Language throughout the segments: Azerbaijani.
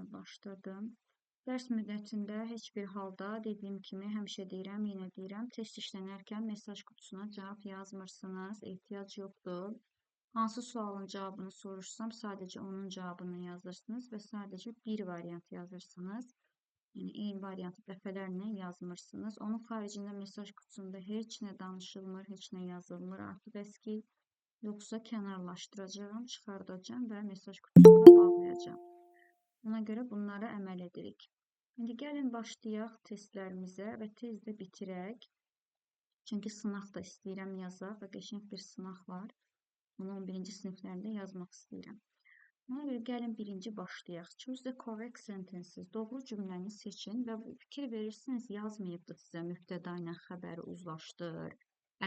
dərsimi başladım. Dərs müddətində heç bir halda, dediyim kimi, həmişə deyirəm, yenə deyirəm, test işlənərkən mesaj qutusuna cavab yazmırsınız, ehtiyac yoxdur. Hansı sualın cavabını soruşsam, sadəcə onun cavabını yazırsınız və sadəcə bir variant yazırsınız. Yəni, eyni variantı dəfələrlə yazmırsınız. Onun xaricində mesaj qutusunda heç nə danışılmır, heç nə yazılmır artıq əski. Yoxsa kənarlaşdıracağam, çıxardacağam və mesaj qutusunda bağlayacağam. Ona görə bunlara əməl edirik. İndi gəlin başlayaq testlərimizə və tez də bitirək. Çünki sınaq da istəyirəm yazaq və qəşəng bir sınaq var. Bunu 11-ci siniflərdə yazmaq istəyirəm. Ona görə gəlin birinci başlayaq. Choose the correct sentences. Doğru cümləni seçin və bu fikir verirsiniz, yazmayıbdır sizə mübtəda ilə xəbəri uzlaşdır,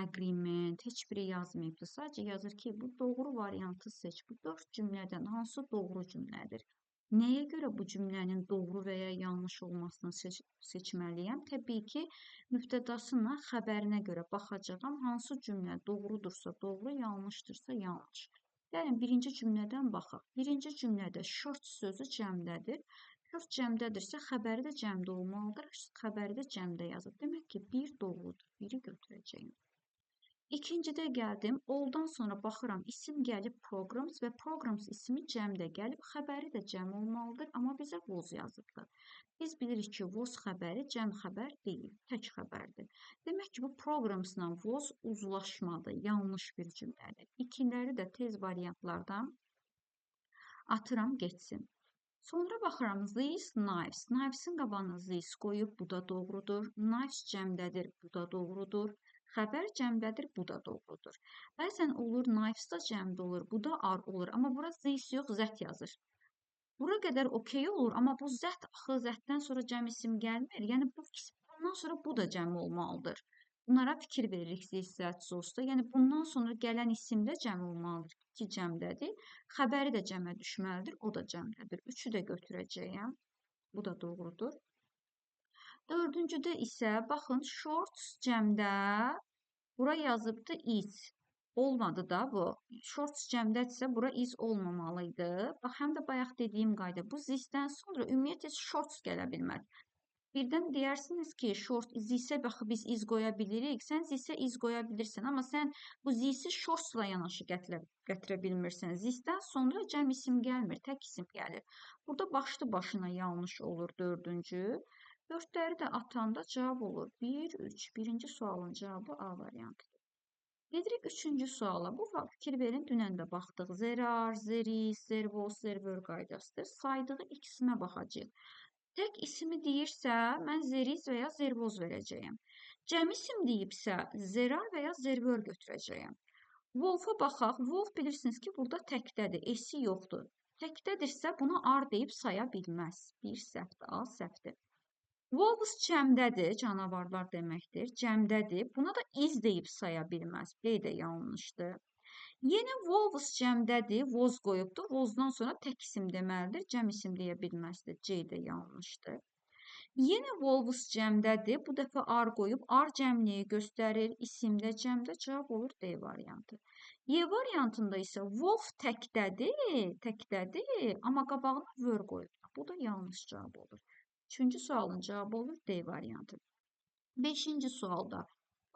agreement, heç biri yazmayıbdır. Sadəcə yazır ki, bu doğru variantı seç. Bu 4 cümlədən hansı doğru cümlədir? Nəyə görə bu cümlənin doğru və ya yanlış olmasını seçməliyəm? Təbii ki, mübtədasına, xəbərinə görə baxacağam. Hansı cümlə doğrudursa doğru, yanlışdırsa yanlış. Gəlin, birinci cümlədən baxaq. Birinci cümlədə short sözü cəmdədir. Short cəmdədirsə, xəbəri də cəmdə olmalıdır. Xəbəri də cəmdə yazıb. Demək ki, bir doğrudur. Biri götürəcəyim. İkincidə gəldim. Alldan sonra baxıram, isim gəlib programs və programs ismi cəmdə gəlib, xəbəri də cəm olmalıdır, amma bizə was yazıbdır. Biz bilirik ki, was xəbəri cəm xəbər deyil, tək xəbərdir. Demək ki, bu programsla was uzlaşmadı, yanlış bir cümlədir. İkiləri də tez variantlardan atıram getsin. Sonra baxıram, these knives. Knives'in qabağına these qoyub, bu da doğrudur. Knives cəmdədir, bu da doğrudur. Xəbər cəmdədir, bu da doğrudur. Bəzən olur, knives da cəmdə olur, bu da are olur. Amma bura these yox, that yazır. Bura qədər okey olur, amma bu that, axı thatdən sonra cəm isim gəlmir. Yəni, bundan sonra bu da cəm olmalıdır. Bunlara fikir veririk this, that, those-da. Yəni, bundan sonra gələn isim də cəm olmalıdır ki, cəmdədir. Xəbəri də cəmə düşməlidir, o da cəmdədir. Üçü də götürəcəyəm. Bu da doğrudur. Dördüncüdə isə, baxın, shorts cəmdə, bura yazıbdı is. Olmadı da bu. Shorts cəmdədirsə, bura is olmamalıydı. Bax, həm də bayaq dediyim qayda, bu this-dən sonra ümumiyyətlə shorts gələ bilməz. Birdən deyərsiniz ki, short, this-ə baxı biz is qoya bilirik. Sən this-ə is qoya bilirsən, amma sən bu this-i shorts-la yanaşı gətirə bilmirsən. This-dən sonra cəm isim gəlmir, tək isim gəlir. Burada başlı başına yanlış olur dördüncü. Dördləri də atanda cavab olur. 1, 3. Birinci sualın cavabı A variantıdır. Gedirik üçüncü suala. Bu fikir verin, dünən də baxdıq. There are, there is, there was, there were qaydasıdır. Saydığı ikisinə baxacağıq. Tək ismi deyirsə, mən there is və ya there was verəcəyəm. Cəm isim deyibsə, there are və ya there were götürəcəyəm. Wolf-a baxaq. Wolf bilirsiniz ki, burada təkdədir, S-i yoxdur. Təkdədirsə, buna are deyib saya bilməz. Bir səhvdir, A səhvdir. Wolves cəmdədir, canavarlar deməkdir, cəmdədir. Buna da is deyib saya bilməz. B də yanlışdır. Yenə wolves cəmdədir, was qoyubdur. Was'dan sonra tək isim deməlidir, cəm isim deyə bilməzdir. C də yanlışdır. Yenə wolves cəmdədir, bu dəfə are qoyub, are cəmliyi göstərir, isim də cəmdə, cavab olur D variantı. Y variantında isə wolf təkdədir, təkdədir, amma qabağına were qoyub. Bu da yanlış cavab olur. Üçüncü sualın cavabı olur D variantı. Beşinci sualda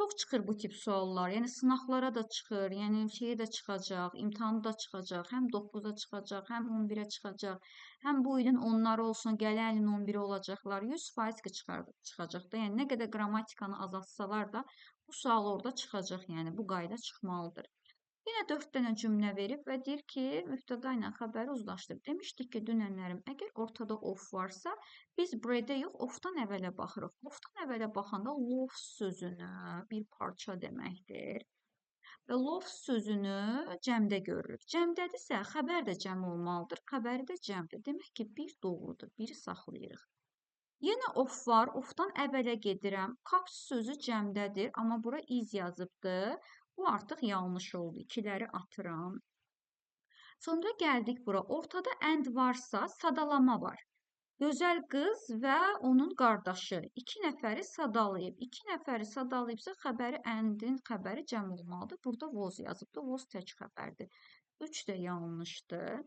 çox çıxır bu tip suallar. Yəni sınaqlara da çıxır, yəni şeyə də çıxacaq, imtahanı da çıxacaq, həm 9-a çıxacaq, həm 11-ə çıxacaq, həm bu ilin 10-ları olsun, gələn ilin 11-i olacaqlar. 100% ki çıxacaq da. Yəni nə qədər qrammatikanı azaltsalar da bu sual orada çıxacaq, yəni bu qayda çıxmalıdır. Yenə 4 dənə cümlə verib və deyir ki, mübtəda ilə xəbəri uzlaşdır. Demişdik ki, dünənlərim, əgər ortada of varsa, biz bread-ə yox, of-dan əvvələ baxırıq. Of-dan əvvələ baxanda loaf sözünü bir parça deməkdir. Və loaf sözünü cəmdə görürük. Cəmdədirsə, xəbər də cəm olmalıdır. Xəbəri də cəmdir. Demək ki, bir doğrudur, biri saxlayırıq. Yenə of var, of-dan əvvələ gedirəm. Cups sözü cəmdədir, amma bura is yazıbdır. Bu artıq yanlış oldu. İkiləri atıram. Sonra gəldik bura. Ortada and varsa sadalama var. Gözəl qız və onun qardaşı. İki nəfəri sadalayıb. İki nəfəri sadalayıbsa xəbəri and-in xəbəri cəm olmalıdır. Burada was yazıbdır. Was tək xəbərdir. 3 də yanlışdır.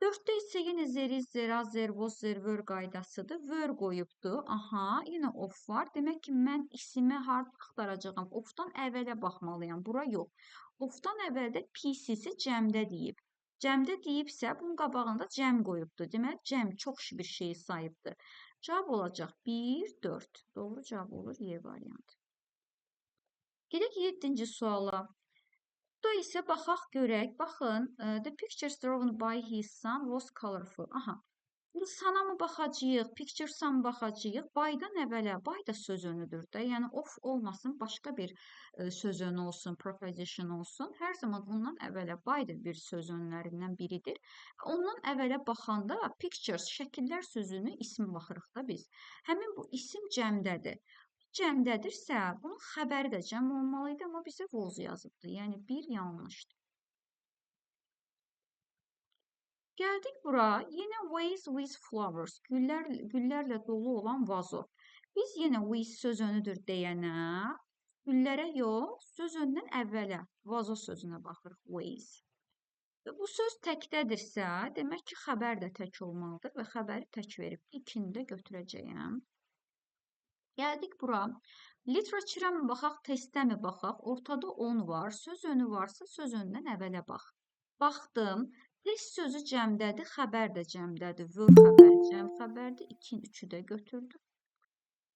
4-də isə yenə there is, there are, there was, there were qaydasıdır. Were qoyubdu. Aha, yenə of var. Demək ki, mən ismi harda axtaracağam? Ofdan əvvələ baxmalıyam. Bura yox. Ofdan əvvəldə pieces-i cəmdə deyib. Cəmdə deyibsə, bunun qabağında cəm qoyubdu. Deməli, cəm çox bir şeyi sayıbdır. Cavab olacaq 1, 4. Doğru cavab olur Y variantı. Gedək 7-ci suala. Burada isə baxaq görək. Baxın, the pictures drawn by his son was colorful. Aha. İndi sana mı baxacağıq, pictures'a mı baxacağıq? By-dan əvvələ, by da söz önüdür də. Yəni of olmasın, başqa bir söz önü olsun, preposition olsun. Hər zaman ondan əvvələ by da bir söz önlərindən biridir. Ondan əvvələ baxanda pictures, şəkillər sözünü ismi baxırıq da biz. Həmin bu isim cəmdədir. Cəmdədirsə, bunun xəbəri də cəm olmalı idi, amma bizə was yazıbdı. Yəni, bir yanlışdır. Gəldik bura, yenə vase with flowers, güllərlə dolu olan vazo. Biz yenə with söz önüdür deyənə, güllərə yox, söz önündən əvvələ, vazo sözünə baxırıq, vase. Və bu söz təkdədirsə, demək ki, xəbər də tək olmalıdır və xəbəri tək veribdir. İkini də götürəcəyəm. Gəldik bura. Literature-a mı baxaq, testə mi baxaq? Ortada 10 var. Söz önü varsa söz önündən əvvələ bax. Baxdım. Test sözü cəmdədir, xəbər də cəmdədir. Were xəbəri cəm xəbərdir. 2, 3-ü də götürdüm.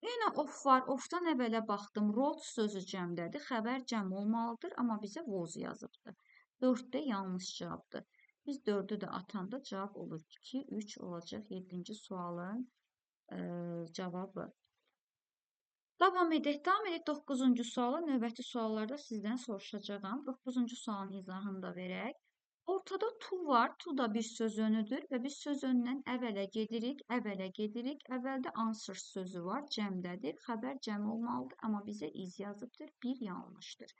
Yenə of var. Ofdan əvvələ baxdım. Wrote sözü cəmdədir. Xəbər cəm olmalıdır, amma bizə was yazıbdır. 4 də yanlış cavabdır. Biz 4-ü də atanda cavab olur. 2, 3 olacaq 7-ci sualın cavabı. Davam edək. Davam edək 9-cu suala. Növbəti suallarda sizdən soruşacağam. 9-cu sualın izahını da verək. Ortada to var. To da bir söz önüdür və biz söz önündən əvvələ gedirik, əvvələ gedirik. Əvvəldə answer sözü var, cəmdədir. Xəbər cəm olmalıdır, amma bizə is yazıbdır. Bir yanlışdır.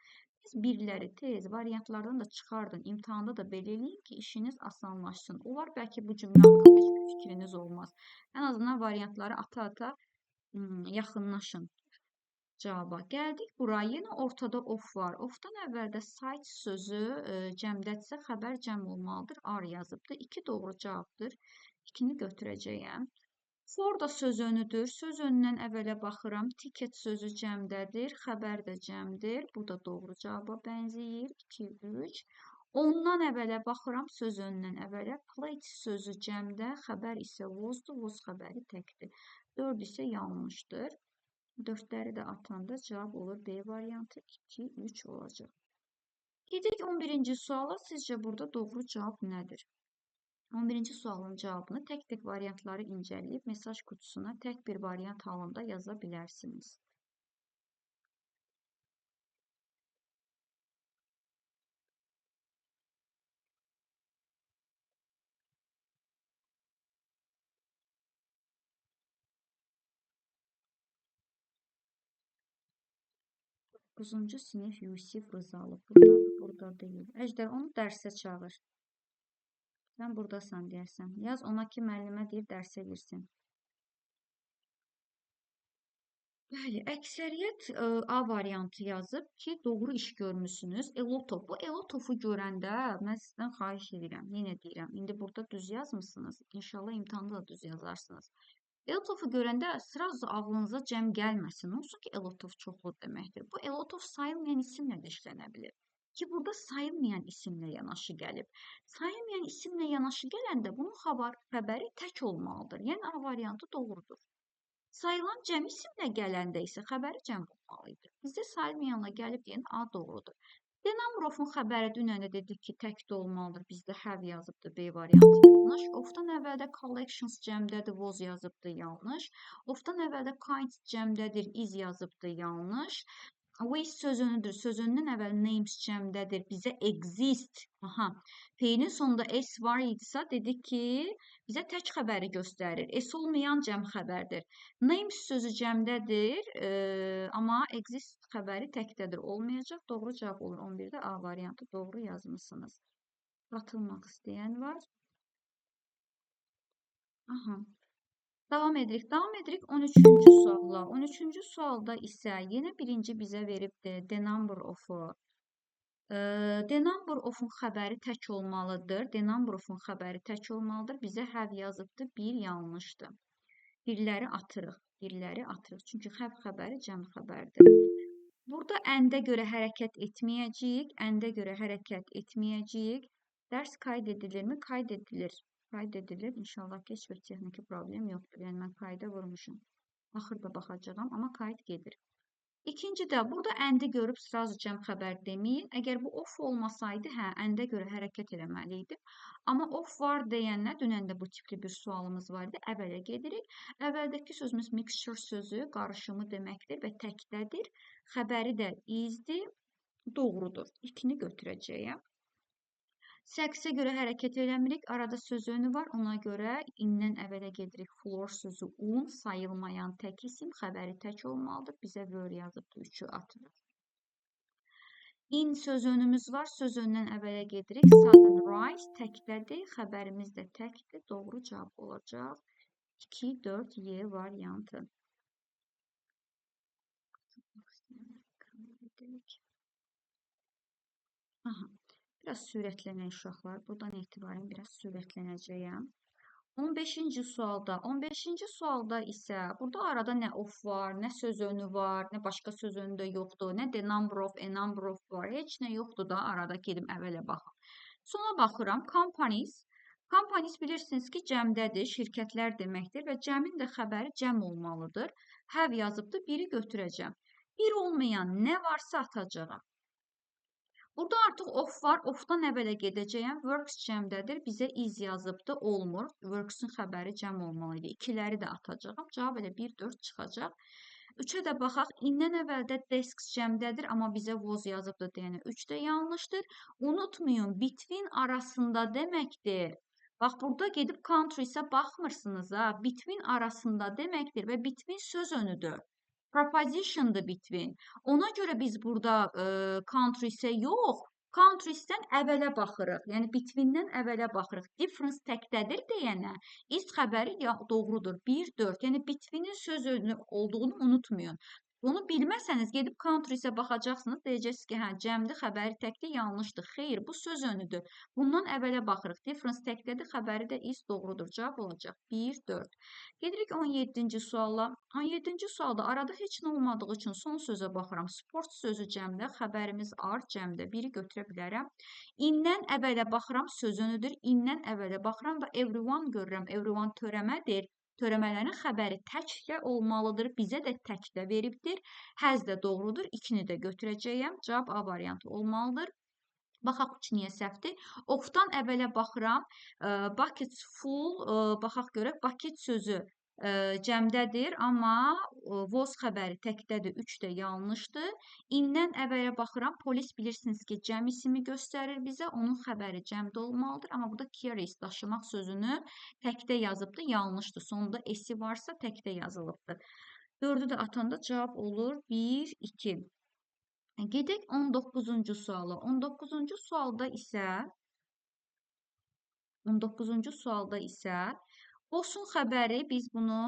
Biz birləri tez variantlardan da çıxardın. İmtahanda da belə eləyin ki, işiniz asanlaşsın. Olar bəlkə bu cümlə haqqında heç bir fikriniz olmaz. Ən azından variantları ata-ata yaxınlaşın cavaba. Gəldik bura. Yenə ortada of var. Ofdan əvvəldə site sözü cəmdədirsə, xəbər cəm olmalıdır. Are yazıbdır. 2 doğru cavabdır. 2-ni götürəcəyəm. For da söz önüdür. Söz önündən əvvələ baxıram. Ticket sözü cəmdədir. Xəbər də cəmdir. Bu da doğru cavaba bənzəyir. 2, 3. Ondan əvvələ baxıram. Söz önündən əvvələ. Plate sözü cəmdə. Xəbər isə was'dur. Was xəbəri təkdir. 4 isə yanlışdır. 4-ləri də atanda cavab olur B variantı 2, 3 olacaq. Gedək 11-ci suala. Sizcə burada doğru cavab nədir? 11-ci sualın cavabını tək-tək variantları incələyib mesaj qutusuna tək bir variant halında yaza bilərsiniz. 9-cu sinif Yusif Rızalı. Buradadır, burada deyil. Əjdər, onu dərsə çağır. Sən buradasan deyərsən. Yaz ona ki, müəllimə deyir, dərsə girsin. Bəli, əksəriyyət A variantı yazıb ki, doğru iş görmüsünüz. Elotov. Bu Elotovu görəndə mən sizdən xahiş edirəm. Yenə deyirəm. İndi burada düz yazmısınız. İnşallah imtahanda da düz yazarsınız. Elotovu görəndə sırası ağlınıza cəm gəlməsin. Olsun ki, Elotov çoxlu deməkdir. Bu Elotov sayılmayan isimlə də işlənə bilir. Ki, burada sayılmayan isimlə yanaşı gəlib. Sayılmayan isimlə yanaşı gələndə bunun xəbəri tək olmalıdır. Yəni, A variantı doğrudur. Sayılan cəm isimlə gələndə isə xəbəri cəm olmalı idi. Bizdə sayılmayanla gəlib deyən A doğrudur. Denamurovun xəbəri dünən də dedik ki, tək də olmalıdır. Bizdə have yazıbdır, B variantı yanlış. Ofdan əvvəldə collections cəmdədir, was yazıbdır, yanlış. Ofdan əvvəldə kinds cəmdədir, is yazıbdır, yanlış. Waste söz önüdür. Söz önündən əvvəl names cəmdədir. Bizə exist. Aha. Feilin sonunda S var idisə dedik ki, bizə tək xəbəri göstərir. S olmayan cəm xəbərdir. Names sözü cəmdədir, amma exist xəbəri təkdədir. Olmayacaq. Doğru cavab olur. 11-də A variantı doğru yazmışsınız. Qatılmaq istəyən var. Aha. Davam edirik. Davam edirik 13-cü sualla. 13-cü sualda isə yenə birinci bizə veribdir the number of The number of-un xəbəri tək olmalıdır. The number of-un xəbəri tək olmalıdır. Bizə have yazıbdır. 1 yanlışdır. Birləri atırıq. Birləri atırıq. Çünki have xəbəri cəm xəbərdir. Burada and-ə görə hərəkət etməyəcəyik. And-ə görə hərəkət etməyəcəyik. Dərs qayd edilirmi? Qayd edilir. Qayd edilir. İnşallah ki, heç bir texniki problem yoxdur. Yəni, mən qayda vurmuşum. Axırda baxacağam, amma qayd gedir. İkinci də, burada and-i görüb sразу cəm xəbər deməyin. Əgər bu of olmasaydı, hə, and-ə görə hərəkət eləməli idim. Amma of var deyənlə, dünən də bu tipli bir sualımız var idi, əvvələ gedirik. Əvvəldəki sözümüz mixture sözü, qarışımı deməkdir və təkdədir. Xəbəri də is-dir, doğrudur. 2-ni götürəcəyəm. Səxsə görə hərəkət eləmirik. Arada söz önü var. Ona görə indən əvvələ gedirik. Floor sözü un, sayılmayan tək isim, xəbəri tək olmalıdır. Bizə were yazıbdır, 3-ü atırıq. In söz önümüz var. Söz önündən əvvələ gedirik. Sudden rise təkdədir. Xəbərimiz də təkdir. Doğru cavab olacaq. 2, 4, Y variantı. Aha. Biraz sürətlənək uşaqlar. Buradan etibarən biraz sürətlənəcəyəm. 15-ci sualda. 15-ci sualda isə burada arada nə of var, nə söz önü var, nə başqa söz önü də yoxdur, nə the number of, a number of var. Heç nə yoxdur da arada gedim əvvələ baxım. Sona baxıram. Companies. Companies bilirsiniz ki, cəmdədir, şirkətlər deməkdir və cəmin də xəbəri cəm olmalıdır. Have yazıbdır, biri götürəcəm. Bir olmayan nə varsa atacağam. Burada artıq of var. Ofdan əvvələ gedəcəyəm. Works cəmdədir. Bizə is yazıbdır. Olmur. Works-ün xəbəri cəm olmalı idi. İkiləri də atacağam. Cavab elə 1, 4 çıxacaq. 3-ə də baxaq. İndən əvvəldə desks cəmdədir, amma bizə was yazıbdır deyənə 3 də yanlışdır. Unutmayın, between arasında deməkdir. Bax, burada gedib countries-ə baxmırsınız ha. Between arasında deməkdir və between söz önüdür. Preposition'dır between. Ona görə biz burada countries-ə yox, countries-dən əvvələ baxırıq. Yəni, between-dən əvvələ baxırıq. Difference təkdədir deyənə is xəbəri doğrudur. 1, 4. Yəni, between-in söz önü olduğunu unutmayın. Bunu bilməsəniz, gedib countries-ə baxacaqsınız, deyəcəksiniz ki, hə, cəmdir, xəbəri təkdir, yanlışdır. Xeyr, bu söz önüdür. Bundan əvvələ baxırıq. Difference təkdədir, xəbəri də is doğrudur. Cavab olacaq 1, 4. Gedirik 17-ci suala. 17-ci sualda arada heç nə olmadığı üçün son sözə baxıram. Sport sözü cəmdə, xəbərimiz are cəmdə. Biri götürə bilərəm. İndən əvvələ baxıram, söz önüdür. İndən əvvələ baxıram və everyone görürəm. Everyone törəmədir. Törəmələrin xəbəri təkdə olmalıdır. Bizə də təkdə veribdir. Həz də doğrudur. 2-ni də götürəcəyəm. Cavab A variantı olmalıdır. Baxaq 3 niyə səhvdir? Ofdan əvvələ baxıram. Buckets full. Baxaq görək. Bucket sözü cəmdədir, amma was xəbəri təkdədir. 3 də yanlışdır. İndən əvvələ baxıram. Polis bilirsiniz ki, cəm ismi göstərir bizə. Onun xəbəri cəmdə olmalıdır. Amma burada carries, daşımaq sözünü təkdə yazıbdır. Yanlışdır. Sonunda s-i varsa təkdə yazılıbdır. 4-ü də atanda cavab olur. 1, 2. Gedək 19-cu suala. 19-cu sualda isə 19-cu sualda isə Bosun xəbəri, biz bunu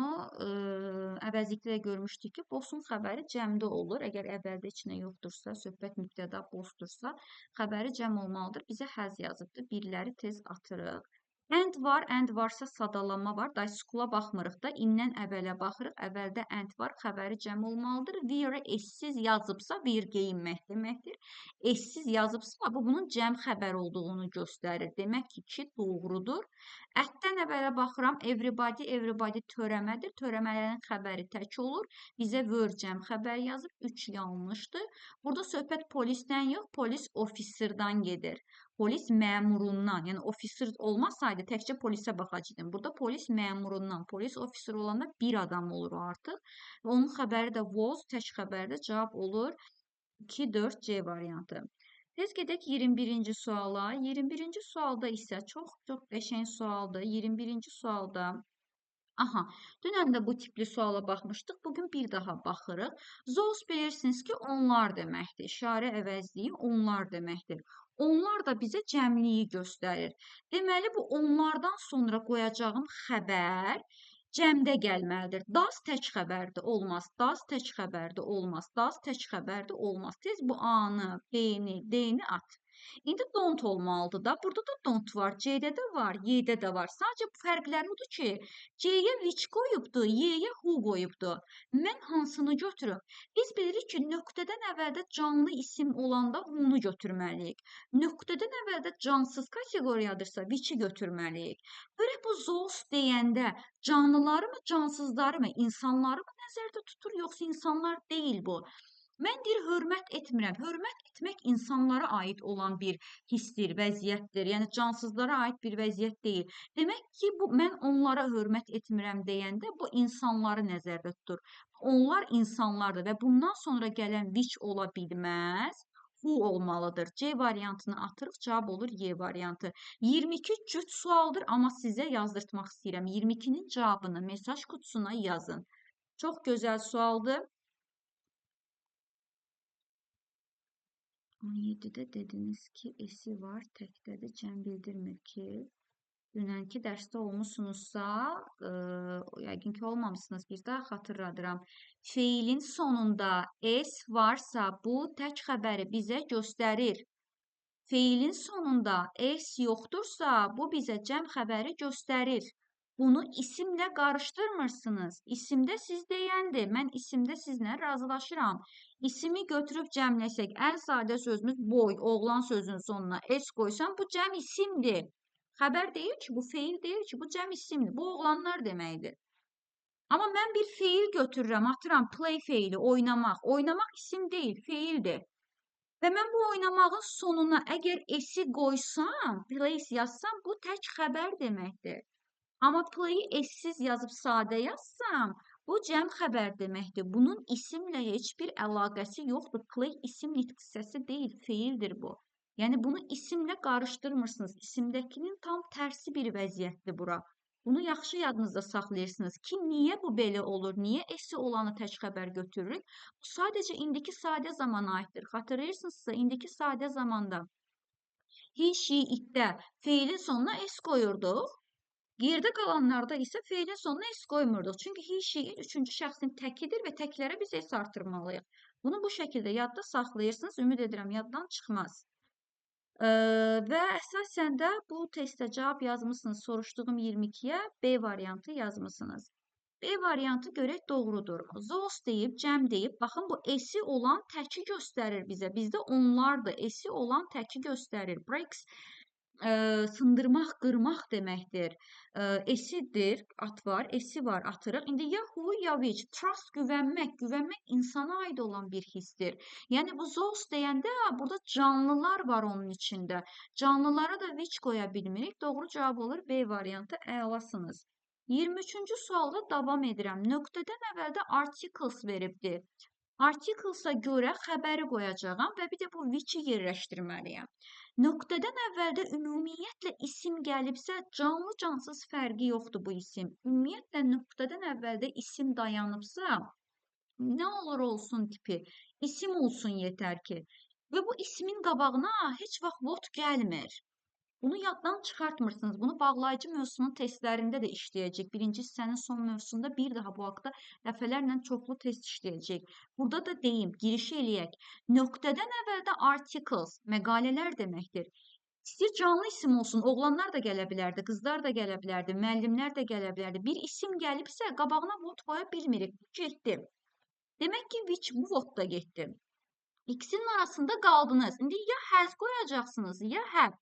əvəzlikdə də görmüşdük ki, bosun xəbəri cəmdə olur. Əgər əvvəldə heç nə yoxdursa, söhbət mübtəda bosdursa, xəbəri cəm olmalıdır. Bizə həz yazıbdır. Birləri tez atırıq. And var, and varsa sadalama var. Dayskula baxmırıq da, indən əvvələ baxırıq. Əvvəldə and var, xəbəri cəm olmalıdır. Wear-ı s-siz yazıbsa, wear geyinmək deməkdir. S-siz yazıbsa, bu bunun cəm xəbər olduğunu göstərir. Demək ki, 2 doğrudur. Ətdən əvvələ baxıram. Everybody, everybody törəmədir. Törəmələrin xəbəri tək olur. Bizə were cəm xəbər yazıb. 3 yanlışdır. Burada söhbət polisdən yox, polis officerdan gedir. Polis məmurundan, yəni officer olmasaydı təkcə polisə baxacaqdım. Burada polis məmurundan, polis officer olanda bir adam olur artıq. Və onun xəbəri də was, tək xəbərdə cavab olur 2, 4, C variantı. Tez gedək 21-ci suala. 21-ci sualda isə çox-çox qəşəng sualdır. 21-ci sualda aha, dünən də bu tipli suala baxmışdıq. Bugün bir daha baxırıq. Those bilirsiniz ki, onlar deməkdir. İşarə əvəzliyi onlar deməkdir. Onlar da bizə cəmliyi göstərir. Deməli, bu onlardan sonra qoyacağım xəbər Cəmdə gəlməlidir. Does tək xəbərdir, olmaz. Does tək xəbərdir, olmaz. Does tək xəbərdir, olmaz. Tez bu A-nı, B-ni, D-ni at. İndi don't olmalıdır da. Burada da don't var, C-də də var, Y-də də var. Sadəcə bu fərqləri odur ki, C-yə which qoyubdu, Y-yə who qoyubdu. Mən hansını götürüm? Biz bilirik ki, nöqtədən əvvəldə canlı isim olanda who-nu götürməliyik. Nöqtədən əvvəldə cansız kateqoriyadırsa, which-i götürməliyik. Görək bu those deyəndə canlıları mı, cansızları mı, insanları mı nəzərdə tutur, yoxsa insanlar deyil bu? Mən deyir, hörmət etmirəm. Hörmət etmək insanlara aid olan bir hissdir, vəziyyətdir. Yəni, cansızlara aid bir vəziyyət deyil. Demək ki, bu, mən onlara hörmət etmirəm deyəndə bu insanları nəzərdə tutur. Onlar insanlardır və bundan sonra gələn which ola bilməz. Who olmalıdır. C variantını atırıq, cavab olur Y variantı. 22 cüt sualdır, amma sizə yazdırtmaq istəyirəm. 22-nin cavabını mesaj qutusuna yazın. Çox gözəl sualdır. 17-də dediniz ki, esi var, təkdədir, cəm bildirmir ki, dünənki dərsdə olmusunuzsa, yəqin ki, olmamışsınız, bir daha xatırladıram. Feilin sonunda s varsa, bu tək xəbəri bizə göstərir. Feilin sonunda s yoxdursa, bu bizə cəm xəbəri göstərir. Bunu isimlə qarışdırmırsınız. İsimdə siz deyəndir. Mən isimdə sizlə razılaşıram. İsimi götürüb cəmləsək, ən sadə sözümüz boy, oğlan sözünün sonuna s qoysam, bu cəm isimdir. Xəbər deyil ki, bu feil deyil ki, bu cəm isimdir. Bu oğlanlar deməkdir. Amma mən bir feil götürürəm, atıram play feili, oynamaq. Oynamaq isim deyil, feildir. Və mən bu oynamağın sonuna əgər s-i qoysam, plays yazsam, bu tək xəbər deməkdir. Amma play-i s-siz yazıb sadə yazsam, bu cəm xəbər deməkdir. Bunun isimlə heç bir əlaqəsi yoxdur. Play isim nitq hissəsi deyil, feildir bu. Yəni, bunu isimlə qarışdırmırsınız. İsimdəkinin tam tərsi bir vəziyyətdir bura. Bunu yaxşı yadınızda saxlayırsınız ki, niyə bu belə olur, niyə s-i olanı tək xəbər götürürük? Bu sadəcə indiki sadə zamana aiddir. Xatırlayırsınızsa, indiki sadə zamanda he, she, it-də feilin sonuna s qoyurduq. Yerdə qalanlarda isə feilin sonuna s qoymurduq. Çünki he, she, it üçüncü şəxsin təkidir və təklərə biz s artırmalıyıq. Bunu bu şəkildə yadda saxlayırsınız. Ümid edirəm, yaddan çıxmaz. Və əsasən də bu testə cavab yazmışsınız. Soruşduğum 22-yə B variantı yazmışsınız. B variantı görək doğrudurmu? Those deyib, cəm deyib. Baxın, bu s-i olan təki göstərir bizə. Bizdə onlardır. S-i olan təki göstərir. Breaks sındırmaq, qırmaq deməkdir. S-idir, at var, s-i var, atırıq. İndi ya who, ya which. Trust, güvənmək. Güvənmək insana aid olan bir hissdir. Yəni, bu those deyəndə burada canlılar var onun içində. Canlılara da which qoya bilmirik. Doğru cavab olur B variantı. Əlasınız. 23-cü sualda davam edirəm. Nöqtədən əvvəldə articles veribdir. Articles'a görə xəbəri qoyacağam və bir də bu which-i yerləşdirməliyəm. Nöqtədən əvvəldə ümumiyyətlə isim gəlibsə, canlı-cansız fərqi yoxdur bu isim. Ümumiyyətlə, nöqtədən əvvəldə isim dayanıbsa, nə olur olsun tipi, isim olsun yetər ki. Və bu ismin qabağına heç vaxt what gəlmir. Bunu yaddan çıxartmırsınız. Bunu bağlayıcı mövzunun testlərində də işləyəcək. Birinci hissənin son mövzusunda bir daha bu haqda dəfələrlə çoxlu test işləyəcək. Burada da deyim, girişi eləyək. Nöqtədən əvvəldə articles, məqalələr deməkdir. İstəyir canlı isim olsun, oğlanlar da gələ bilərdi, qızlar da gələ bilərdi, müəllimlər də gələ bilərdi. Bir isim gəlibsə, qabağına what qoya bilmirik. Bu getdi. Demək ki, which bu what da getdi. İkisinin arasında qaldınız. İndi ya has qoyacaqsınız, ya have.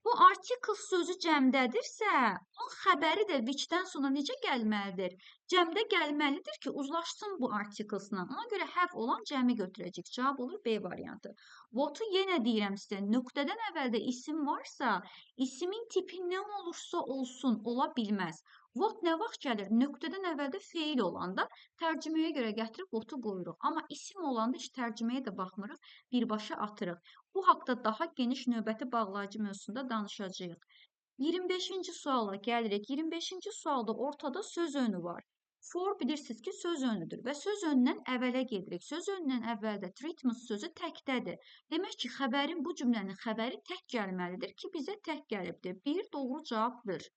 Bu article sözü cəmdədirsə, onun xəbəri də which-dən sonra necə gəlməlidir? Cəmdə gəlməlidir ki, uzlaşsın bu articles'la. Ona görə have olan cəmi götürəcək. Cavab olur B variantı. What-u yenə deyirəm sizə, nöqtədən əvvəldə isim varsa, isimin tipi nə olursa olsun, ola bilməz. What nə vaxt gəlir? Nöqtədən əvvəldə feil olanda tərcüməyə görə gətirib what-u qoyuruq. Amma isim olanda heç tərcüməyə də baxmırıq, birbaşa atırıq. Bu haqda daha geniş növbəti bağlayıcı mövzusunda danışacağıq. 25-ci suala gəlirik. 25-ci sualda ortada söz önü var. For bilirsiniz ki, söz önüdür və söz önündən əvvələ gedirik. Söz önündən əvvəldə treatment sözü təkdədir. Demək ki, xəbərin, bu cümlənin xəbəri tək gəlməlidir ki, bizə tək gəlibdir. Bir doğru cavabdır.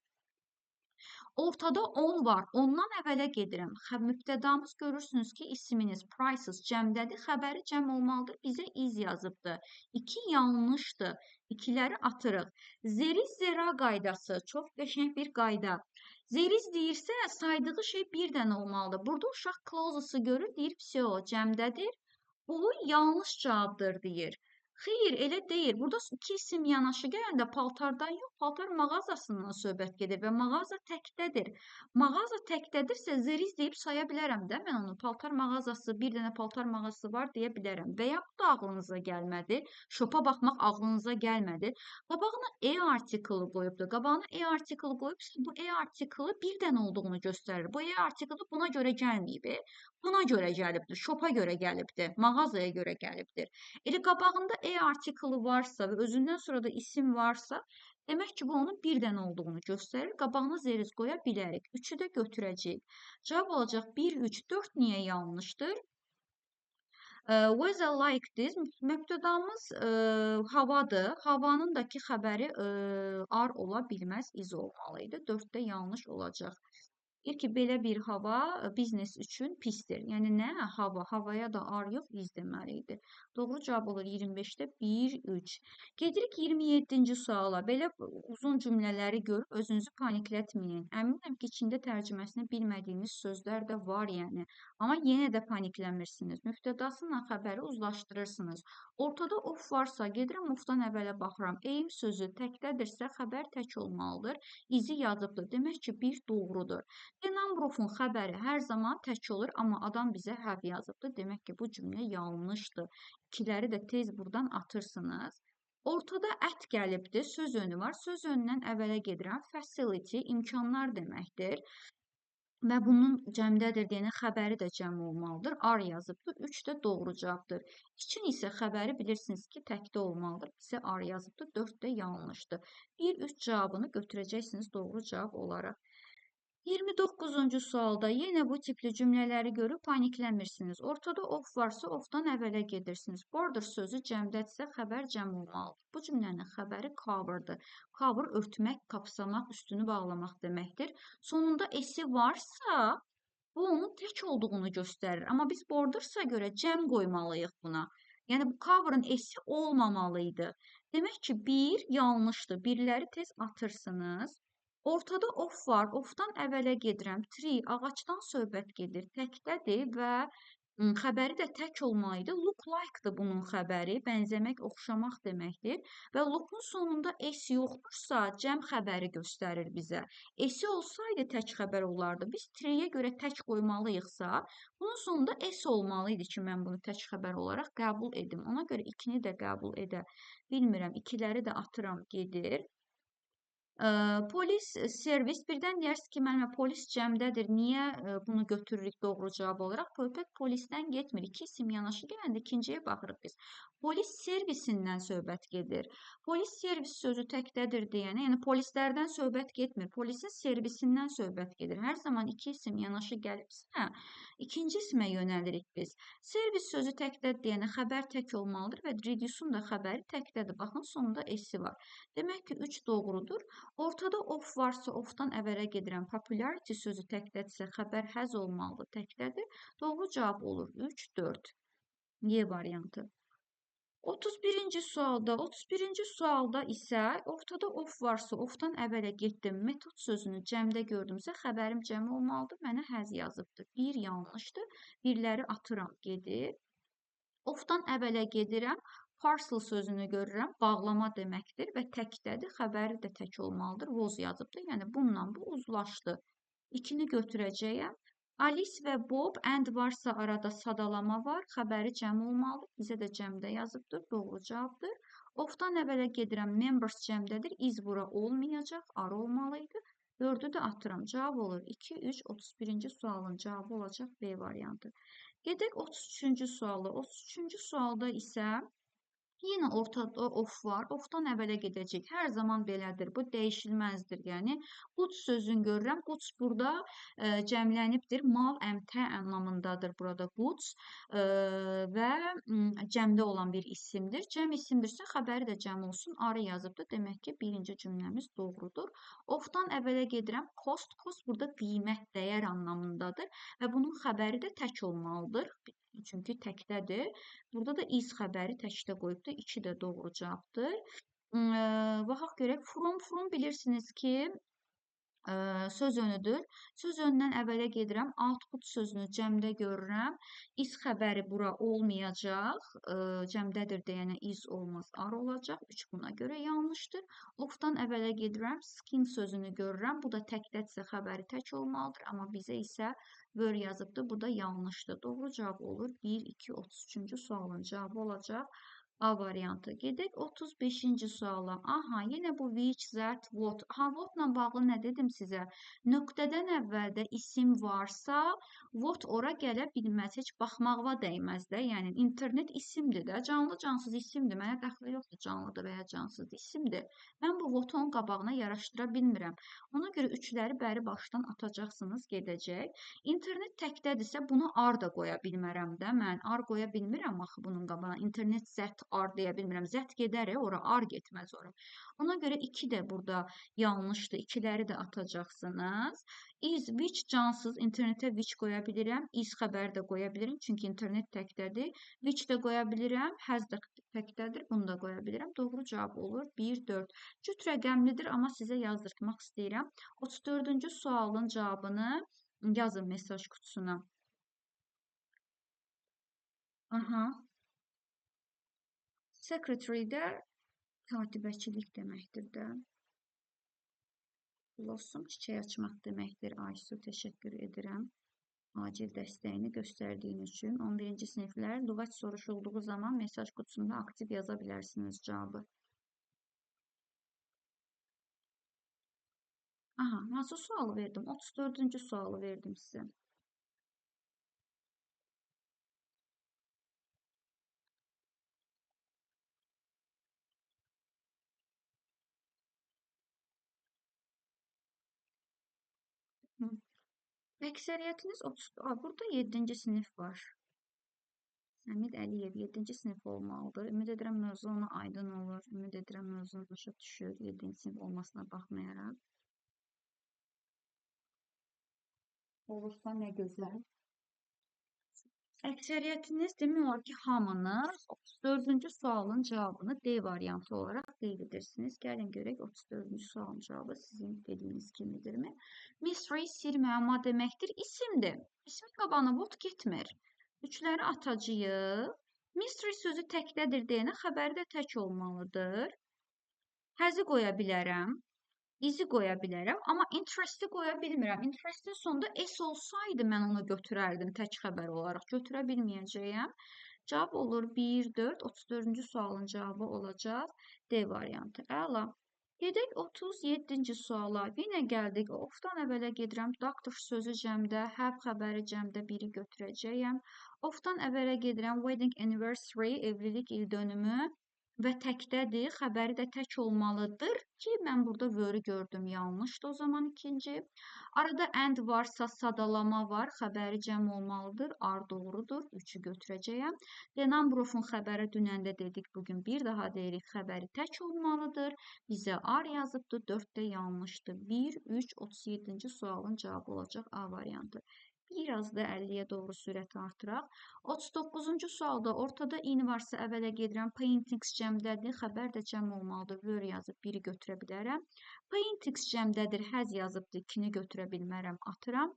Ortada 10 var. Ondan əvvələ gedirəm. Mübtədamız görürsünüz ki, isminiz prices cəmdədir. Xəbəri cəm olmalıdır. Bizə is yazıbdır. 2 yanlışdır. İkiləri atırıq. Zeriz zera qaydası. Çox qəşəng bir qayda. Zeriz deyirsə, saydığı şey bir dənə olmalıdır. Burada uşaq closes'ı görür, deyir, vse, cəmdədir. Bu yanlış cavabdır, deyir. Xeyr, elə deyil. Burada iki isim yanaşı gələndə paltardan yox, paltar mağazasından söhbət gedir və mağaza təkdədir. Mağaza təkdədirsə, zeriz deyib saya bilərəm də mən onu. Paltar mağazası, bir dənə paltar mağazası var deyə bilərəm. Və ya bu da ağlınıza gəlmədi. Şopa baxmaq ağlınıza gəlmədi. Qabağına E artiklı qoyubdur. Qabağına E artiklı qoyubsa, bu E artiklı bir dənə olduğunu göstərir. Bu E artiklı buna görə gəlməyib. Buna görə gəlibdir, şopa görə gəlibdir, mağazaya görə gəlibdir. Elə qabağında E artiklı varsa və özündən sonra da isim varsa, demək ki, bu onun bir dənə olduğunu göstərir. Qabağına zeriz qoya bilərik. 3-ü də götürəcəyik. Cavab olacaq 1, 3, 4 niyə yanlışdır? Weather like this, mübtədamız havadır. Havanın da ki, xəbəri ar ola bilməz, iz olmalı idi. 4 də yanlış olacaq. Deyir ki, belə bir hava biznes üçün pisdir. Yəni, nə? Hava. Havaya da ar yox, iz deməli idi. Doğru cavab olur 25-də 1, 3. Gedirik 27-ci suala. Belə uzun cümlələri görüb özünüzü paniklətməyin. Əminəm ki, içində tərcüməsini bilmədiyiniz sözlər də var yəni. Amma yenə də paniklənmirsiniz. Mübtədasıyla xəbəri uzlaşdırırsınız. Ortada of varsa, gedirəm ofdan əvvələ baxıram. Aim sözü təkdədirsə, xəbər tək olmalıdır. İzi yazıbdır. Demək ki, 1 doğrudur. The number of-un xəbəri hər zaman tək olur, amma adam bizə have yazıbdır. Demək ki, bu cümlə yanlışdır. İkiləri də tez buradan atırsınız. Ortada ət gəlibdir, söz önü var. Söz önündən əvvələ gedirəm. Facility, imkanlar deməkdir. Və bunun cəmdədir deyənə xəbəri də cəm olmalıdır. Ar yazıbdır. 3 də doğru cavabdır. 2-nin isə xəbəri bilirsiniz ki, təkdə olmalıdır. Bizə ar yazıbdır. 4 də yanlışdır. 1, 3 cavabını götürəcəksiniz doğru cavab olaraq. 29-cu sualda yenə bu tipli cümlələri görüb paniklənmirsiniz. Ortada of varsa ofdan əvvələ gedirsiniz. Border sözü cəmdədirsə xəbər cəm olmalıdır. Bu cümlənin xəbəri cover'dır. Cover örtmək, kapsamaq, üstünü bağlamaq deməkdir. Sonunda s-i varsa bu onun tək olduğunu göstərir. Amma biz bordersa görə cəm qoymalıyıq buna. Yəni bu cover'ın s-i olmamalıydı. Demək ki, 1 yanlışdır. Birləri tez atırsınız. Ortada of var. Ofdan əvvələ gedirəm. Tree, ağacdan söhbət gedir. Təkdədir və xəbəri də tək olmalıydı. Look like-dır bunun xəbəri. Bənzəmək, oxşamaq deməkdir. Və look-un sonunda s yoxdursa, cəm xəbəri göstərir bizə. S olsaydı tək xəbər olardı. Biz tree-yə görə tək qoymalıyıqsa, bunun sonunda s olmalıydı ki, mən bunu tək xəbər olaraq qəbul edim. Ona görə 2-ni də qəbul edə bilmirəm. İkiləri də atıram, gedir. Polis servis, birdən deyərsiniz ki, müəllimə, polis cəmdədir, niyə bunu götürürük doğru cavab olaraq? Söhbət polisdən getmir. İki isim yanaşı gələndə ikinciyə baxırıq biz. Polis servisindən söhbət gedir. Polis servis sözü təkdədir deyənə, yəni polislərdən söhbət getmir. Polisin servisindən söhbət gedir. Hər zaman iki isim yanaşı gəlibsə, ikinci isimə yönəlirik biz. Servis sözü təkdədir deyənə xəbər tək olmalıdır və reduce-un da xəbəri təkdədir. Baxın, sonunda s-i var. Demək ki, 3 doğrudur. Ortada of varsa ofdan əvvələ gedirəm. Popularity sözü təkdədirsə, xəbər həz olmalıdır, təkdədir. Doğru cavab olur 3, 4. Y variantı. 31-ci sualda, 31-ci sualda isə ortada of varsa ofdan əvvələ getdim. Metod sözünü cəmdə gördümsə, xəbərim cəm olmalıdır. Mənə həz yazıbdır. 1 yanlışdır. Birləri atıram, gedir. Ofdan əvvələ gedirəm. Parcel sözünü görürəm, bağlama deməkdir və təkdədir, xəbəri də tək olmalıdır, was yazıbdır. Yəni, bununla bu uzlaşdı. 2-ni götürəcəyəm. Alice və Bob, and varsa arada sadalama var, xəbəri cəm olmalıdır. Bizə də cəmdə yazıbdır, doğru cavabdır. Ofdan əvvələ gedirəm, members cəmdədir, is bura olmayacaq, are olmalıydı. 4-ü də atıram, cavab olur 2, 3, 31-ci sualın cavabı olacaq B variantı. Gedək 33-cü suala. 33-cü sualda isə Yenə ortada of var. Ofdan əvvələ gedəcək. Hər zaman belədir. Bu dəyişilməzdir. Yəni, goods sözünü görürəm. Goods burada cəmlənibdir. Mal, əmtə anlamındadır burada goods və cəmdə olan bir isimdir. Cəm isimdirsə, xəbəri də cəm olsun. Arı yazıbdır. Demək ki, birinci cümləmiz doğrudur. Ofdan əvvələ gedirəm. Cost. Cost burada qiymət, dəyər anlamındadır və bunun xəbəri də tək olmalıdır. Çünki təkdədir. Burada da is xəbəri təkdə qoyubdur. 2 də doğru cavabdır. Baxaq görək. From, from bilirsiniz ki, söz önüdür. Söz önündən əvvələ gedirəm. Output sözünü cəmdə görürəm. Is xəbəri bura olmayacaq. Cəmdədir deyənə is olmaz, are olacaq. 3 buna görə yanlışdır. Ofdan əvvələ gedirəm. Skin sözünü görürəm. Bu da təkdədirsə xəbəri tək olmalıdır. Amma bizə isə were yazıbdır. Bu da yanlışdır. Doğru cavab olur. 1, 2, 33-cü sualın cavabı olacaq. A variantı. Gedək 35-ci suala. Aha, yenə bu which, that, what. Ha, what-la bağlı nə dedim sizə? Nöqtədən əvvəldə isim varsa, what ora gələ bilməz. Heç baxmağa dəyməz də. Yəni, internet isimdir də. Canlı, cansız isimdir. Mənə dəxli yoxdur canlıdır və ya cansızdır. İsimdir. Mən bu what-u onun qabağına yaraşdıra bilmirəm. Ona görə üçləri bəri başdan atacaqsınız, gedəcək. İnternet təkdədirsə, bunu are da qoya bilmərəm də. Mən are qoya bilmirəm axı bunun qabağına. İnternet that are deyə bilmirəm. Zət gedər, ora, are getməz ora. Ona görə 2 də burada yanlışdır. İkiləri də atacaqsınız. Is, which cansız, internetə which qoya bilirəm. Is xəbəri də qoya bilirəm. Çünki internet təkdədir. Which də qoya bilirəm. Has də təkdədir. Bunu da qoya bilirəm. Doğru cavab olur. 1, 4. Cüt rəqəmlidir, amma sizə yazdırtmaq istəyirəm. 34-cü sualın cavabını yazın mesaj qutusuna. Aha. Secretary də katibəçilik deməkdir də. Blossom çiçək açmaq deməkdir. Aysu, təşəkkür edirəm. Acil dəstəyini göstərdiyin üçün. 11-ci siniflər lüğət soruşulduğu zaman mesaj qutusunda aktiv yaza bilərsiniz cavabı. Aha, hansı sualı verdim? 34-cü sualı verdim sizə. Əksəriyyətiniz 30, burada 7-ci sinif var. Səmid Əliyev 7-ci sinif olmalıdır. Ümid edirəm mövzu ona aydın olur. Ümid edirəm mövzunu başa düşür 7-ci sinif olmasına baxmayaraq. Olursa nə gözəl. Əksəriyyətiniz demək olar ki, hamınız 34-cü sualın cavabını D variantı olaraq qeyd edirsiniz. Gəlin görək 34-cü sualın cavabı sizin dediyiniz kimidirmi? Mystery, sir, müəmma deməkdir. İsimdir. İsmin qabağına what getmir. Üçləri atacağıq. Mystery sözü təkdədir deyənə xəbəri də tək olmalıdır. Həzi qoya bilərəm. İzi qoya bilərəm, amma interest-i qoya bilmirəm. Interest-in sonunda S olsaydı mən onu götürərdim tək xəbər olaraq. Götürə bilməyəcəyəm. Cavab olur 1, 4, 34-cü sualın cavabı olacaq D variantı. Əla. Gedək 37-ci suala. Yenə gəldik. Ofdan əvvələ gedirəm. Doctor sözü cəmdə, have xəbəri cəmdə biri götürəcəyəm. Ofdan əvvələ gedirəm. Wedding anniversary, evlilik ildönümü və təkdədir. Xəbəri də tək olmalıdır ki, mən burada were-ü gördüm. Yanlışdır o zaman ikinci. Arada and varsa sadalama var. Xəbəri cəm olmalıdır. Are doğrudur. 3-ü götürəcəyəm. The number of-un xəbəri dünən də dedik. Bugün bir daha deyirik. Xəbəri tək olmalıdır. Bizə are yazıbdır. 4 də yanlışdır. 1, 3, 37-ci sualın cavabı olacaq A variantı. Biraz da 50-yə doğru sürəti artıraq. 39-cu sualda ortada in varsa əvvələ gedirəm. Paintings cəmdədir. Xəbər də cəm olmalıdır. Were yazıb 1-i götürə bilərəm. Paintings cəmdədir. Has yazıbdır. 2-ni götürə bilmərəm. Atıram.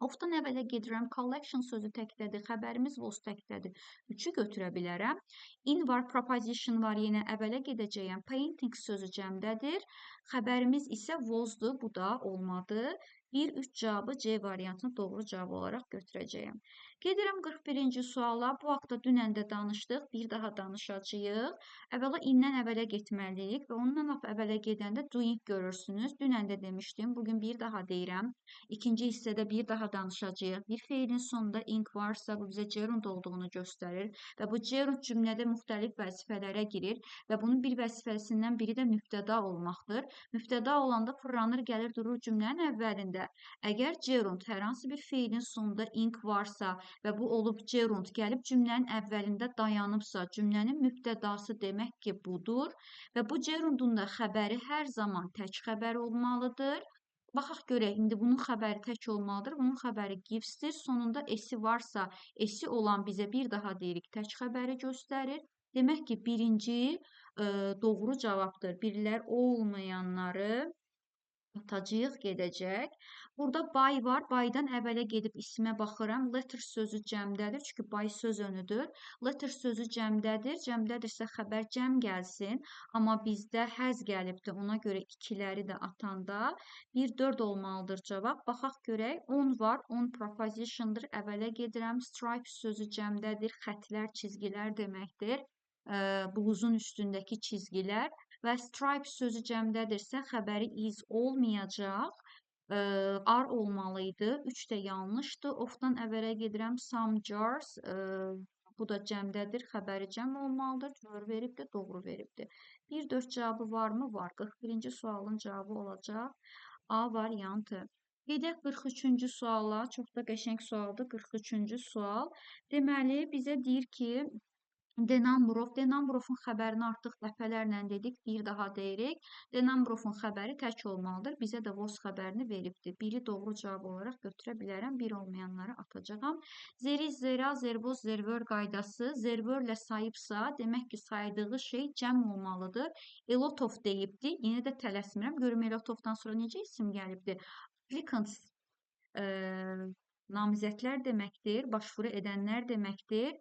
Ofdan əvvələ gedirəm. Collection sözü təkdədir. Xəbərimiz was təkdədir. 3-ü götürə bilərəm. In var, preposition var. Yenə əvvələ gedəcəyəm. Paintings sözü cəmdədir. Xəbərimiz isə was'dur. Bu da olmadı. 1-3 cavabı C variantını doğru cavab olaraq götürəcəyəm. Gedirəm 41-ci suala. Bu haqda dünən də danışdıq, bir daha danışacağıq. Əvvəla indən əvvələ getməliyik və ondan lap əvvələ gedəndə doing görürsünüz. Dünən də demişdim, bugün bir daha deyirəm. İkinci hissədə bir daha danışacağıq. Bir feilin sonunda ing varsa, bu bizə gerund olduğunu göstərir və bu gerund cümlədə müxtəlif vəzifələrə girir və bunun bir vəzifəsindən biri də mübtəda olmaqdır. Mübtəda olanda fırlanır, gəlir, durur cümlənin əvvəlində. Əgər gerund hər hansı bir feilin sonunda ing varsa və bu olub gerund gəlib cümlənin əvvəlində dayanıbsa, cümlənin mübtədası demək ki, budur və bu gerundun da xəbəri hər zaman tək xəbər olmalıdır. Baxaq görək, indi bunun xəbəri tək olmalıdır, bunun xəbəri gives-dir. Sonunda esi varsa, esi olan bizə bir daha deyirik, tək xəbəri göstərir. Demək ki, birinci doğru cavabdır. Birlər olmayanları atacağıq, gedəcək. Burada by var. By'dan əvvələ gedib ismə baxıram. Letter sözü cəmdədir. Çünki by söz önüdür. Letter sözü cəmdədir. Cəmdədirsə xəbər cəm gəlsin. Amma bizdə həz gəlibdir. Ona görə ikiləri də atanda 1-4 olmalıdır cavab. Baxaq görək. 10 var. 10 prepositiondır. Əvvələ gedirəm. Stripes sözü cəmdədir. Xətlər, çizgilər deməkdir. Bluzun üstündəki çizgilər. Və stripes sözü cəmdədirsə, xəbəri is olmayacaq, are olmalı idi. 3 də yanlışdır. Of-dan əvvələ gedirəm. Some jars, bu da cəmdədir, xəbəri cəm olmalıdır. Were veribdir, doğru veribdir. 1-4 cavabı varmı? Var. 41-ci sualın cavabı olacaq A variantı. Gedək 43-cü suala. Çox da qəşəng sualdır. 43-cü sual. Deməli, bizə deyir ki, The number of, the number of-un xəbərini artıq dəfələrlə dedik, bir daha deyirik. The number of-un xəbəri tək olmalıdır. Bizə də was xəbərini veribdir. Biri doğru cavab olaraq götürə bilərəm, bir olmayanları atacağam. There is, there are, there was, there were qaydası. There were ilə sayıbsa, demək ki, saydığı şey cəm olmalıdır. A lot of deyibdi. Yenə də tələsmirəm. Görüm, a lot of-dan sonra necə isim gəlibdi? Applicants, namizədlər deməkdir, başvuru edənlər deməkdir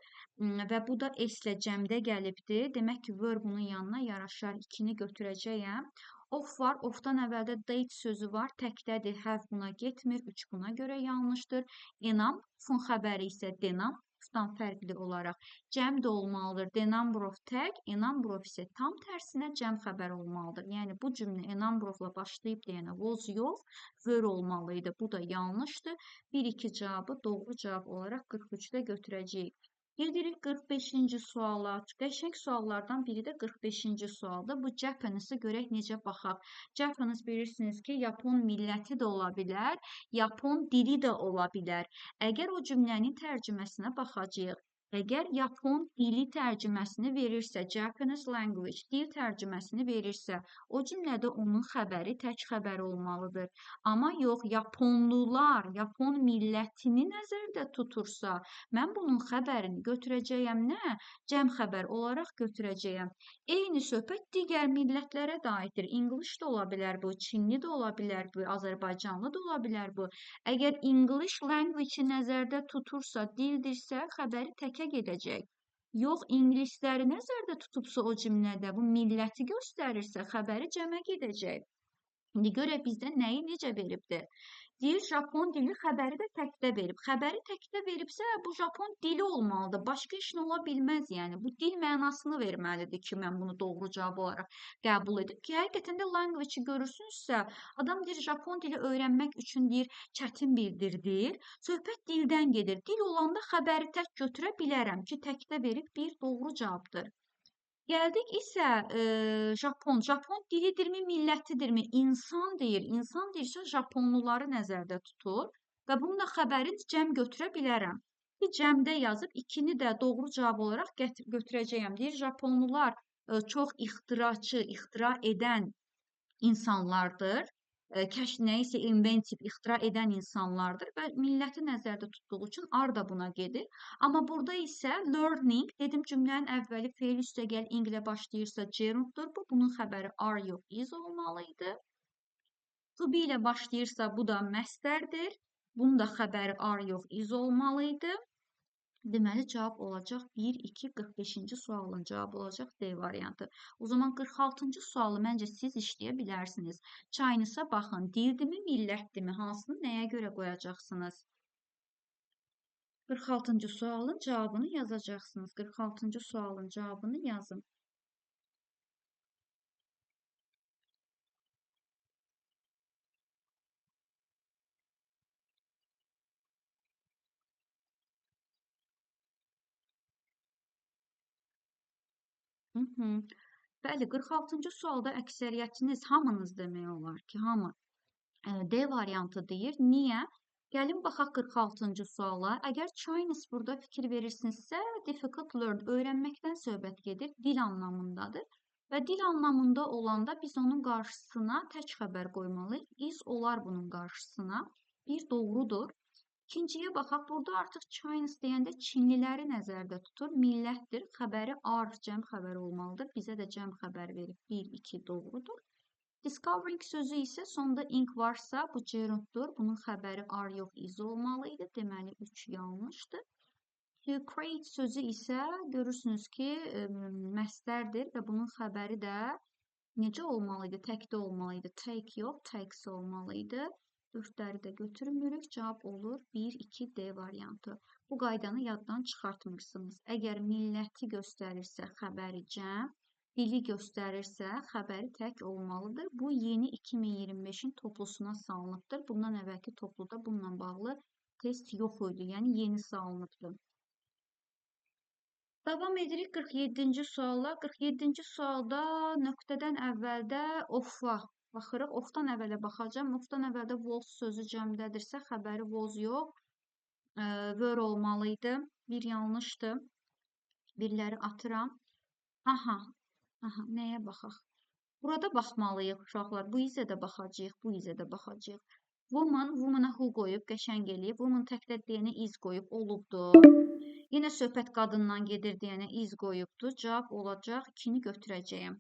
və bu da S ilə cəmdə gəlibdir. Demək ki, were bunun yanına yaraşar. 2-ni götürəcəyəm. Of var, of-dan əvvəldə date sözü var, təkdədir, have buna getmir, 3 buna görə yanlışdır. Enam, of-un xəbəri isə denam, of-dan fərqli olaraq cəm də olmalıdır. The number of tək, a number of isə tam tərsinə cəm xəbər olmalıdır. Yəni, bu cümlə a number of-la başlayıb deyənə was yox, were olmalı idi. Bu da yanlışdır. 1-2 cavabı doğru cavab olaraq 43-də götürəcəyik. Gedirik 45-ci suala. Qəşəng suallardan biri də 45-ci sualdır. Bu Japanese-i görək necə baxaq. Japanese bilirsiniz ki, Yapon milləti də ola bilər, Yapon dili də ola bilər. Əgər o cümlənin tərcüməsinə baxacağıq. Əgər Yapon dili tərcüməsini verirsə, Japanese language dil tərcüməsini verirsə, o cümlədə onun xəbəri tək xəbər olmalıdır. Amma yox, Yaponlular, Yapon millətini nəzərdə tutursa, mən bunun xəbərini götürəcəyəm nə? Cəm xəbər olaraq götürəcəyəm. Eyni söhbət digər millətlərə də aiddir. English də ola bilər bu, Çinli də ola bilər bu, Azərbaycanlı da ola bilər bu. Əgər English language-i nəzərdə tutursa, dildirsə, xəbəri təkə gedəcək. Yox, ingilisləri nəzərdə tutubsa o cümlədə, bu milləti göstərirsə, xəbəri cəmə gedəcək. İndi görək bizdə nəyi necə veribdir. Deyir, Japon dili xəbəri də təkdə verib. Xəbəri təkdə veribsə, bu Japon dili olmalıdır. Başqa heç nə ola bilməz yəni. Bu dil mənasını verməlidir ki, mən bunu doğru cavab olaraq qəbul edib ki, həqiqətən də language-i görürsünüzsə, adam deyir, Japon dili öyrənmək üçün deyir, çətin birdir, deyir. Söhbət dildən gedir. Dil olanda xəbəri tək götürə bilərəm ki, təkdə verib bir doğru cavabdır. Gəldik isə Japon. Japon dilidirmi, millətidirmi? İnsan deyir. İnsan deyirsə, Japonluları nəzərdə tutur və bunun da xəbərini cəm götürə bilərəm. Bir cəmdə yazıb 2-ni də doğru cavab olaraq götürəcəyəm. Deyir, Japonlular çox ixtiraçı, ixtira edən insanlardır. Kəşf nəyisə inventive, ixtira edən insanlardır və milləti nəzərdə tutduğu üçün are da buna gedir. Amma burada isə learning, dedim cümlənin əvvəli feil üstəgəl ing ilə başlayırsa gerunddur bu. Bunun xəbəri are yox, is olmalı idi. To be ilə başlayırsa bu da məsdərdir. Bunun da xəbəri are yox, is olmalı idi. Deməli, cavab olacaq 1, 2, 45-ci sualın cavabı olacaq D variantı. O zaman 46-cı sualı məncə siz işləyə bilərsiniz. Chinese-a baxın, dildimi, millətdimi, hansını nəyə görə qoyacaqsınız? 46-cı sualın cavabını yazacaqsınız. 46-cı sualın cavabını yazın. Bəli, 46-cı sualda əksəriyyətiniz, hamınız demək olar ki, hamı D variantı deyir. Niyə? Gəlin baxaq 46-cı suala. Əgər Chinese burada fikir verirsinizsə, difficult learn, öyrənməkdən söhbət gedir, dil anlamındadır. Və dil anlamında olanda biz onun qarşısına tək xəbər qoymalıyıq. Is olar bunun qarşısına. Bir doğrudur. İkinciyə baxaq, burada artıq Chinese deyəndə Çinliləri nəzərdə tutur. Millətdir, xəbəri are, cəm xəbəri olmalıdır. Bizə də cəm xəbər verib 1, 2 doğrudur. Discovering sözü isə sonda ing varsa bu gerunddur. Bunun xəbəri are yox, is olmalı idi. Deməli, 3 yanlışdır. To create sözü isə görürsünüz ki, məstərdir və bunun xəbəri də necə olmalı idi? Təkdə olmalı idi. Take yox, takes olmalı idi. 4-ləri də götürmürük. Cavab olur 1, 2, D variantı. Bu qaydanı yaddan çıxartmırsınız. Əgər milləti göstərirsə xəbəri cəm, dili göstərirsə xəbəri tək olmalıdır. Bu yeni 2025-in toplusuna salınıbdır. Bundan əvvəlki topluda bununla bağlı test yox idi. Yəni yeni salınıbdır. Davam edirik 47-ci suala. 47-ci sualda nöqtədən əvvəldə of-a baxırıq. Of-dan əvvələ baxacağam. Of-dan əvvəldə was sözü cəmdədirsə, xəbəri was yox, were olmalı idi. Bir yanlışdır. Birləri atıram. Aha, aha, nəyə baxaq? Burada baxmalıyıq uşaqlar. Bu izə də baxacağıq, bu izə də baxacağıq. Woman, woman-a who qoyub, qəşəng eləyib. Woman təkdə deyənə is qoyub, olubdur. Yenə söhbət qadından gedir deyənə is qoyubdur. Cavab olacaq, 2-ni götürəcəyəm.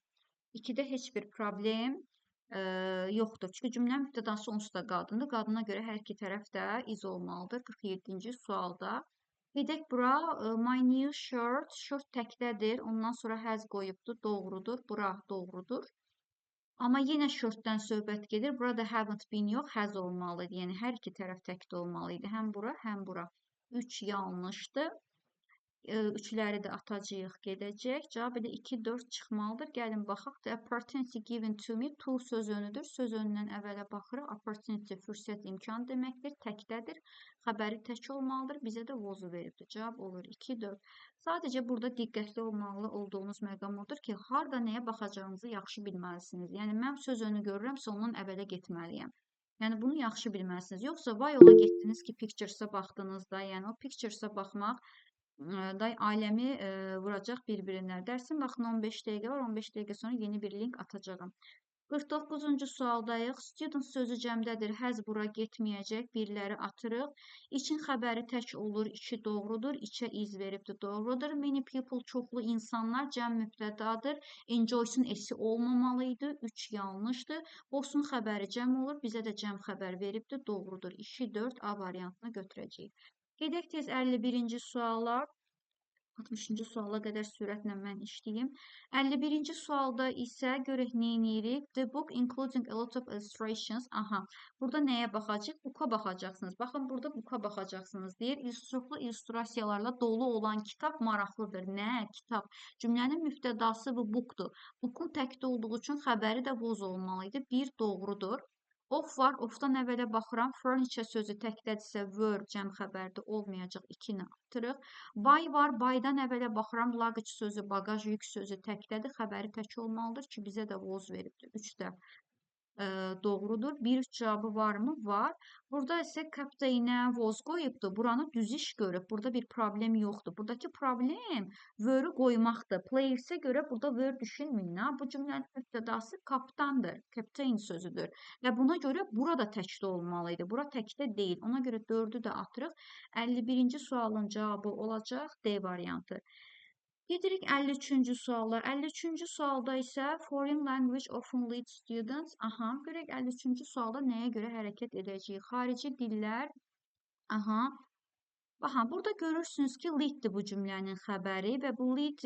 2-də heç bir problem yoxdur. Çünki cümlənin mübtədası onsuz da qadındır. Qadına görə hər iki tərəf də is olmalıdır. 47-ci sualda. Gedək bura. My new shirt. Shirt təkdədir. Ondan sonra has qoyubdur. Doğrudur. Bura doğrudur. Amma yenə shirtdən söhbət gedir. Burada haven't been yox, has olmalı idi. Yəni hər iki tərəf təkdə olmalı idi. Həm bura, həm bura. 3 yanlışdır. Üçləri də atacağıq, gedəcək. Cavab elə 2, 4 çıxmalıdır. Gəlin baxaq. The opportunity given to me. To söz önüdür. Söz önündən əvvələ baxırıq. Opportunity fürsət, imkan deməkdir. Təkdədir. Xəbəri tək olmalıdır. Bizə də was-u veribdir. Cavab olur 2, 4. Sadəcə burada diqqətli olmalı olduğunuz məqam odur ki, harda nəyə baxacağınızı yaxşı bilməlisiniz. Yəni, mən söz önü görürəmsə, ondan əvvələ getməliyəm. Yəni, bunu yaxşı bilməlisiniz. Yoxsa vay ola getdiniz ki, pictures'a baxdınız da, yəni o pictures'a baxmaq day aləmi vuracaq bir-birinə. Dərsin vaxtına 15 dəqiqə var. 15 dəqiqə sonra yeni bir link atacağam. 49-cu sualdayıq. Student sözü cəmdədir. Has bura getməyəcək. Birləri atırıq. İçin xəbəri tək olur. 2 doğrudur. İçə iz veribdir. Doğrudur. Many people çoxlu insanlar cəm mübtədadır. Enjoys'un esi olmamalı idi. 3 yanlışdır. Boss'un xəbəri cəm olur. Bizə də cəm xəbər veribdir. Doğrudur. 2, 4 A variantını götürəcəyik. Gedək tez 51-ci suala. 60-cı suala qədər sürətlə mən işləyim. 51-ci sualda isə görək nə edirik? The book including a lot of illustrations. Aha, burada nəyə baxacaq? Book'a baxacaqsınız. Baxın, burada book'a baxacaqsınız deyir. Çoxlu illüstrasiyalarla dolu olan kitab maraqlıdır. Nə? Kitab. Cümlənin mübtədası bu book'dur. Book'un təkdə olduğu üçün xəbəri də was olmalı idi. Bir doğrudur. Of var. Ofdan əvvələ baxıram. Furniture sözü təkdədirsə were cəm xəbərdə olmayacaq. 2-ni atırıq. Buy var. Buy'dan əvvələ baxıram. Luggage sözü, bagaj, yük sözü təkdədir. Xəbəri tək olmalıdır ki, bizə də was veribdir. 3 də doğrudur. 1-3 cavabı varmı? Var. Burada isə captain-ə was qoyubdur. Buranı düz iş görüb. Burada bir problem yoxdur. Buradakı problem were-ü qoymaqdır. Players'e görə burada were düşünməyin. Ha? Bu cümlənin mübtədası kaptandır. Captain sözüdür. Və buna görə burada təkdə olmalı idi. Bura təkdə deyil. Ona görə 4-ü də atırıq. 51-ci sualın cavabı olacaq D variantı. Gedirik 53-cü suala. 53-cü sualda isə foreign language often leads students. Aha, görək 53-cü sualda nəyə görə hərəkət edəcəyik? Xarici dillər. Aha. Baxın, burada görürsünüz ki, lead-dir bu cümlənin xəbəri və bu lead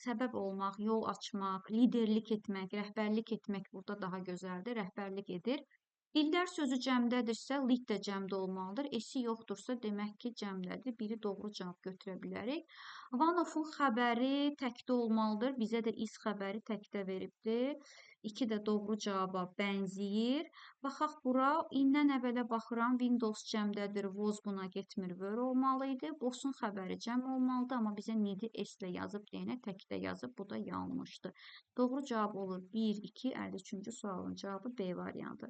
səbəb olmaq, yol açmaq, liderlik etmək, rəhbərlik etmək burada daha gözəldir, rəhbərlik edir. Dillər sözü cəmdədirsə, lead də cəmdə olmalıdır. S-i yoxdursa, demək ki, cəmdədir. Biri doğru cavab götürə bilərik. One of-un xəbəri təkdə olmalıdır. Bizə də is xəbəri təkdə veribdir. 2 də doğru cavaba bənzəyir. Baxaq bura. İndən əvvələ baxıram. Windows cəmdədir. Was buna getmir. Were olmalı idi. Boss-un xəbəri cəm olmalıdır. Amma bizə need-i S ilə yazıb deyənə təkdə yazıb. Bu da yanlışdır. Doğru cavab olur 1, 2, 53-cü sualın cavabı B variantı.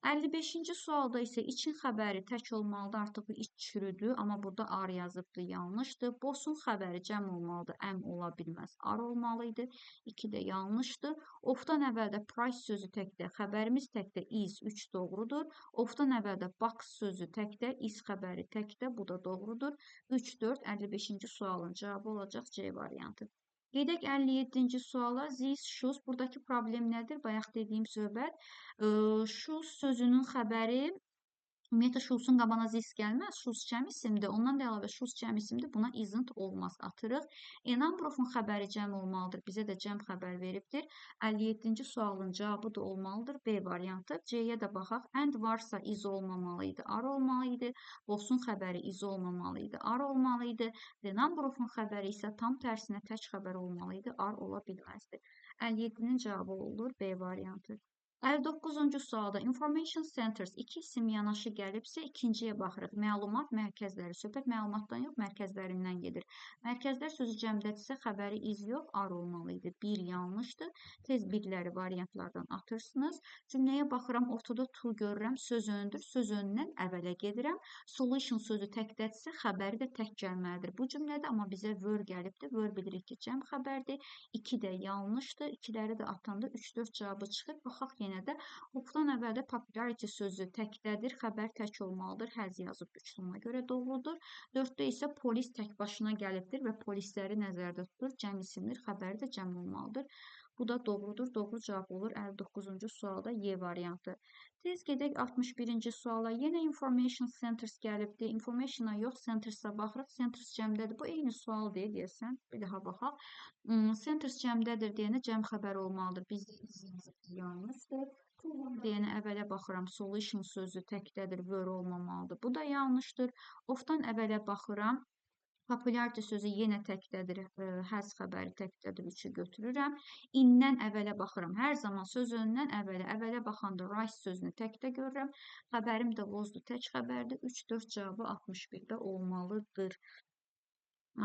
55-ci sualda isə için xəbəri tək olmalıdır. Artıq bu iç çürüdü, amma burada are yazıbdır, yanlışdır. Boss-un xəbəri cəm olmalıdır, M ola bilməz, are olmalı idi. 2 də yanlışdır. Of-dan əvvəldə price sözü təkdə, xəbərimiz təkdə, is 3 doğrudur. Of-dan əvvəldə box sözü təkdə, is xəbəri təkdə, bu da doğrudur. 3, 4, 55-ci sualın cavabı olacaq C variantı. Gedək 57-ci suala. These shoes. Buradakı problem nədir? Bayaq dediyim söhbət. Shoes sözünün xəbəri, ümumiyyətlə, shoes-un qabağına this gəlməz. Shoes cəm isimdir. Ondan da əlavə shoes cəm isimdir. Buna isn't olmaz. Atırıq. A number of-un xəbəri cəm olmalıdır. Bizə də cəm xəbər veribdir. 57-ci sualın cavabı da olmalıdır. B variantı. C-yə də baxaq. And varsa is olmamalı idi. Are olmalı idi. Boss-un xəbəri is olmamalı idi. Are olmalı idi. The number of-un xəbəri isə tam tərsinə tək xəbər olmalı idi. Are ola bilməzdi. 57-nin cavabı olur B variantı. 59-cu sualda Information Centers iki isim yanaşı gəlibsə, ikinciyə baxırıq. Məlumat mərkəzləri. Söhbət məlumatdan yox, mərkəzlərindən gedir. Mərkəzlər sözü cəmdədirsə, xəbəri is yox, are olmalı idi. Bir yanlışdır. Tez birləri variantlardan atırsınız. Cümləyə baxıram, ortada to görürəm, söz önüdür. Söz önündən əvvələ gedirəm. Solution sözü təkdədirsə, xəbəri də tək gəlməlidir. Bu cümlədə amma bizə were gəlibdir. Were bilirik ki, cəm xəbərdir. 2 də yanlışdır. İkiləri də atanda 3-4 cavabı çıxır. Baxaq yenə də of-dan əvvəldə popularity sözü təkdədir, xəbər tək olmalıdır. Has yazıb 3 ona görə doğrudur. 4-də isə polis tək başına gəlibdir və polisləri nəzərdə tutur. Cəm isimdir, xəbəri də cəm olmalıdır. Bu da doğrudur. Doğru cavab olur 59-cu sualda Y variantı. Tez gedək 61-ci suala. Yenə Information Centers gəlibdir. Information-a yox, Centers-a baxırıq. Centers cəmdədir. Bu eyni sual deyil deyəsən. Bir daha baxaq. Centers cəmdədir deyənə cəm xəbər olmalıdır. Bizdə is yazıbdır, yanlışdır. Deyənə əvvələ baxıram. Solution sözü təkdədir, were olmamalıdır. Bu da yanlışdır. Of-dan əvvələ baxıram. Popularity sözü yenə təkdədir, has xəbəri təkdədir, 3-ü götürürəm. In-dən əvvələ baxıram. Hər zaman söz önündən əvvələ, əvvələ baxanda rice sözünü təkdə görürəm. Xəbərim də was-dur, tək xəbərdir. 3-4 cavabı 61-də olmalıdır.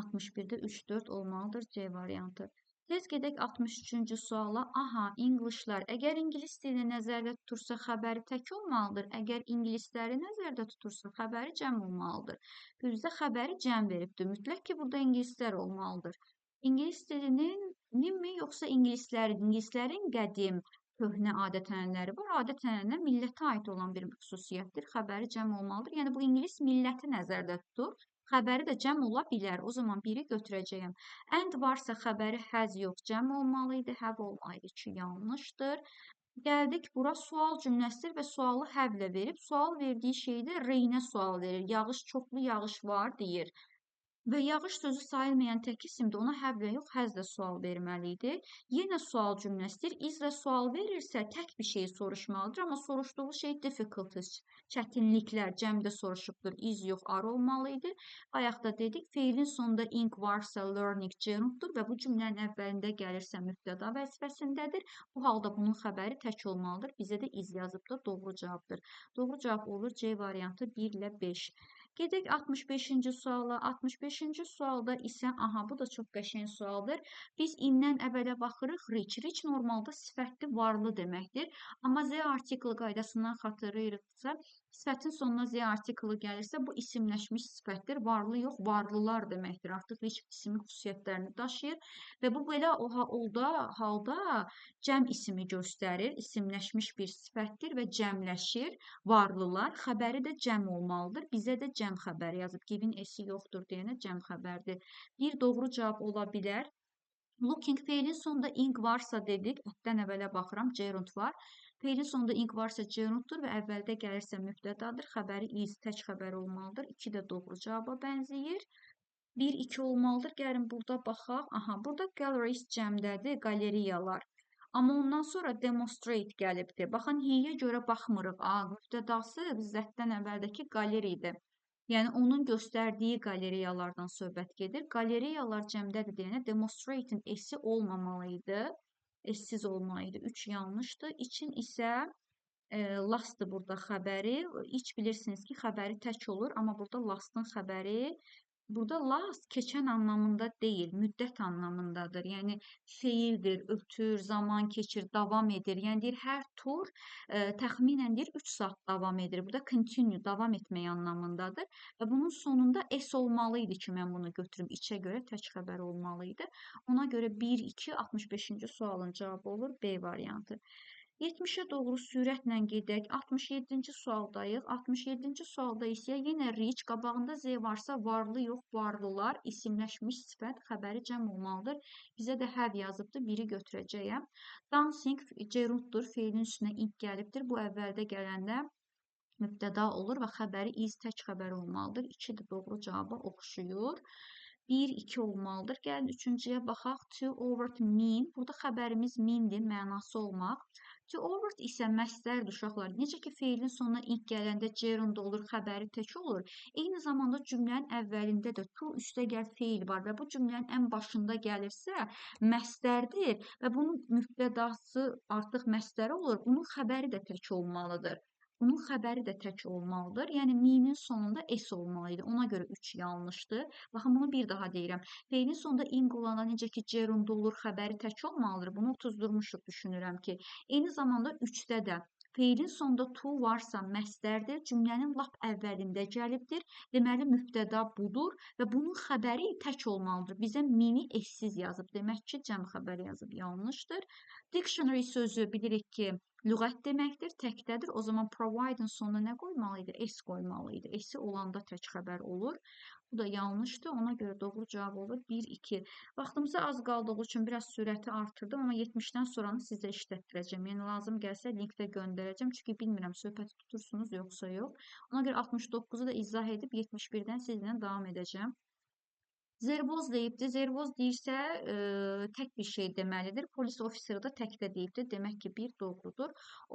61-də 3-4 olmalıdır C variantı. Tez gedək 63-cü suala. Aha, Englishlər. Əgər ingilis dilini nəzərdə tutursa, xəbəri tək olmalıdır. Əgər ingilisləri nəzərdə tutursa, xəbəri cəm olmalıdır. Bizdə xəbəri cəm veribdir. Mütləq ki, burada ingilislər olmalıdır. İngilis dilinin mi yoxsa ingilislərin? İngilislərin qədim köhnə adət-ənənələri var. Adət-ənənə millətə aid olan bir xüsusiyyətdir. Xəbəri cəm olmalıdır. Yəni, bu ingilis milləti nəzərdə tutur. Xəbəri də cəm ola bilər. O zaman biri götürəcəyəm. And varsa xəbəri has yox, cəm olmalı idi. Have olmalı idi ki, yanlışdır. Gəldik bura, sual cümləsidir və sualı have-lə verib. Sual verdiyi şeydə rain-ə sual verir. Yağış, çoxlu yağış var deyir. Və yağış sözü sayılmayan tək isimdir. Ona have-lə yox, has-lə sual verməli idi. Yenə sual cümləsidir. Is-lə sual verirsə, tək bir şey soruşmalıdır. Amma soruşduğu şey difficulties, çətinliklər, cəmdə soruşubdur. Is yox, are olmalı idi. Bayaq da dedik, feilin sonunda ing varsa learning gerunddur və bu cümlənin əvvəlində gəlirsə mübtəda vəzifəsindədir. Bu halda bunun xəbəri tək olmalıdır. Bizə də is yazıbdır, doğru cavabdır. Doğru cavab olur C variantı 1 ilə 5. Gedək 65-ci suala. 65-ci sualda isə, aha, bu da çox qəşəng sualdır. Biz in-dən əvvələ baxırıq. Rich. Rich normalda sifətli, varlı deməkdir. Amma the artiklı qaydasından xatırlayırıqsa, sifətin sonuna the artiklı gəlirsə, bu isimləşmiş sifətdir. Varlı yox, varlılar deməkdir. Artıq rich ismi xüsusiyyətlərini daşıyır və bu belə o halda cəm ismi göstərir. İsimləşmiş bir sifətdir və cəmləşir. Varlılar. Xəbəri də cəm olmalıdır. Bizə də cəm xəbəri yazıb. Give-in S-i yoxdur deyənə cəm xəbərdir. Bir doğru cavab ola bilər. Looking feilin sonunda ing varsa dedik, at-dən əvvələ baxıram, gerund var. Feilin sonunda ing varsa gerunddur və əvvəldə gəlirsə mübtədadır. Xəbəri is, tək xəbər olmalıdır. 2 də doğru cavaba bənzəyir. 1, 2 olmalıdır. Gəlin burada baxaq. Aha, burada galleries cəmdədir, qaleriyalar. Amma ondan sonra demonstrate gəlibdir. Baxın, he-yə görə baxmırıq. A, mübtədası zətdən əvvəldəki qaleridir. Yəni, onun göstərdiyi qaleriyalardan söhbət gedir. Qaleriyalar cəmdədir deyənə demonstrate-in s-i olmamalı idi. S-siz olmalı idi. 3 yanlışdır. İçin isə last-dır burada xəbəri. İç bilirsiniz ki, xəbəri tək olur, amma burada last-ın xəbəri, burada last keçən anlamında deyil, müddət anlamındadır. Yəni, feildir, ötür, zaman keçir, davam edir. Yəni, deyir, hər tur təxminən deyir, 3 saat davam edir. Burada continue, davam etmək anlamındadır. Və bunun sonunda S olmalı idi ki, mən bunu götürüm. İçə görə tək xəbər olmalı idi. Ona görə 1, 2, 65-ci sualın cavabı olur B variantı. 70-ə doğru sürətlə gedək. 67-ci sualdayıq. 67-ci sualda isə yenə rich, qabağında Z varsa varlı yox, varlılar, isimləşmiş sifət, xəbəri cəm olmalıdır. Bizə də have yazıbdır, biri götürəcəyəm. Dancing gerunddur, feilin üstünə ing gəlibdir. Bu əvvəldə gələndə mübtəda olur və xəbəri is, tək xəbər olmalıdır. 2 də doğru cavaba oxşuyur. 1, 2 olmalıdır. Gəlin üçüncüyə baxaq. To overt mean. Burada xəbərimiz meandir, mənası olmaq. To overt isə məstərdir uşaqlar. Necə ki, feilin sonuna ing gələndə gerund olur, xəbəri tək olur. Eyni zamanda cümlənin əvvəlində də to üstə gəl feil var və bu cümlənin ən başında gəlirsə məstərdir və bunun mübtədası artıq məstəri olur. Bunun xəbəri də tək olmalıdır. Bunun xəbəri də tək olmalıdır. Yəni, mean-in sonunda S olmalı idi. Ona görə 3 yanlışdır. Baxın, bunu bir daha deyirəm. Feilin sonunda ing olanda necə ki, gerund olur, xəbəri tək olmalıdır. Bunu otuzdurmuşuq, düşünürəm ki. Eyni zamanda 3-də də feilin sonunda to varsa məstərdir. Cümlənin lap əvvəlində gəlibdir. Deməli, mübtəda budur və bunun xəbəri tək olmalıdır. Bizə mean-i S-siz yazıb. Demək ki, cəm xəbəri yazıb. Yanlışdır. Dictionary sözü bilirik ki, lüğət deməkdir, təkdədir. O zaman provide-ın sonuna nə qoymalı idi? S qoymalı idi. S-i olanda tək xəbər olur. Bu da yanlışdır. Ona görə doğru cavab olur. 1, 2. Vaxtımıza az qaldığı üçün biraz sürəti artırdım, amma 70-dən sonranı sizə işlətdirəcəm. Yəni, lazım gəlsə linkdə göndərəcəm. Çünki bilmirəm, söhbəti tutursunuz yoxsa yox. Ona görə 69-u da izah edib 71-dən sizinlə davam edəcəm. Zervoz deyibdir. Zervoz deyirsə, tək bir şey deməlidir. Polis ofiseri də təkdə deyibdir. Demək ki, 1 doğrudur.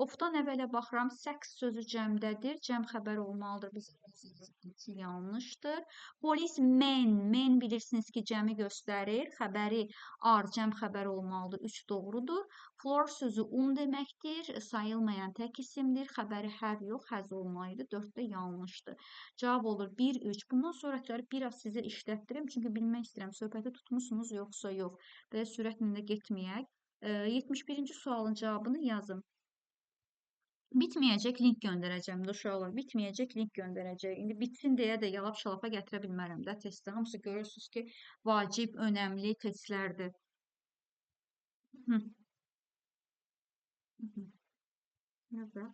Ofdan əvvələ baxıram. Sex sözü cəmdədir. Cəm xəbər olmalıdır. Biz yanlışdır. Polis men. Men bilirsiniz ki, cəmi göstərir. Xəbəri are, cəm xəbər olmalıdır. 3 doğrudur. Floor sözü un deməkdir. Sayılmayan tək isimdir. Xəbəri have yox, has olmalıydı. 4 də yanlışdır. Cavab olur 1, 3. Bundan sonrakıları biraz sizə işlətdirim. Çünki bilmək istəyirəm, söhbəti tutmusunuz yoxsa yox. Belə sürətlə də getməyək. 71-ci sualın cavabını yazın. Bitməyəcək link göndərəcəm də uşaqlar. Bitməyəcək link göndərəcək. İndi bitsin deyə də yalap şalapa gətirə bilmərəm də testi. Hamısı görürsünüz ki, vacib, önəmli testlərdir. Evet.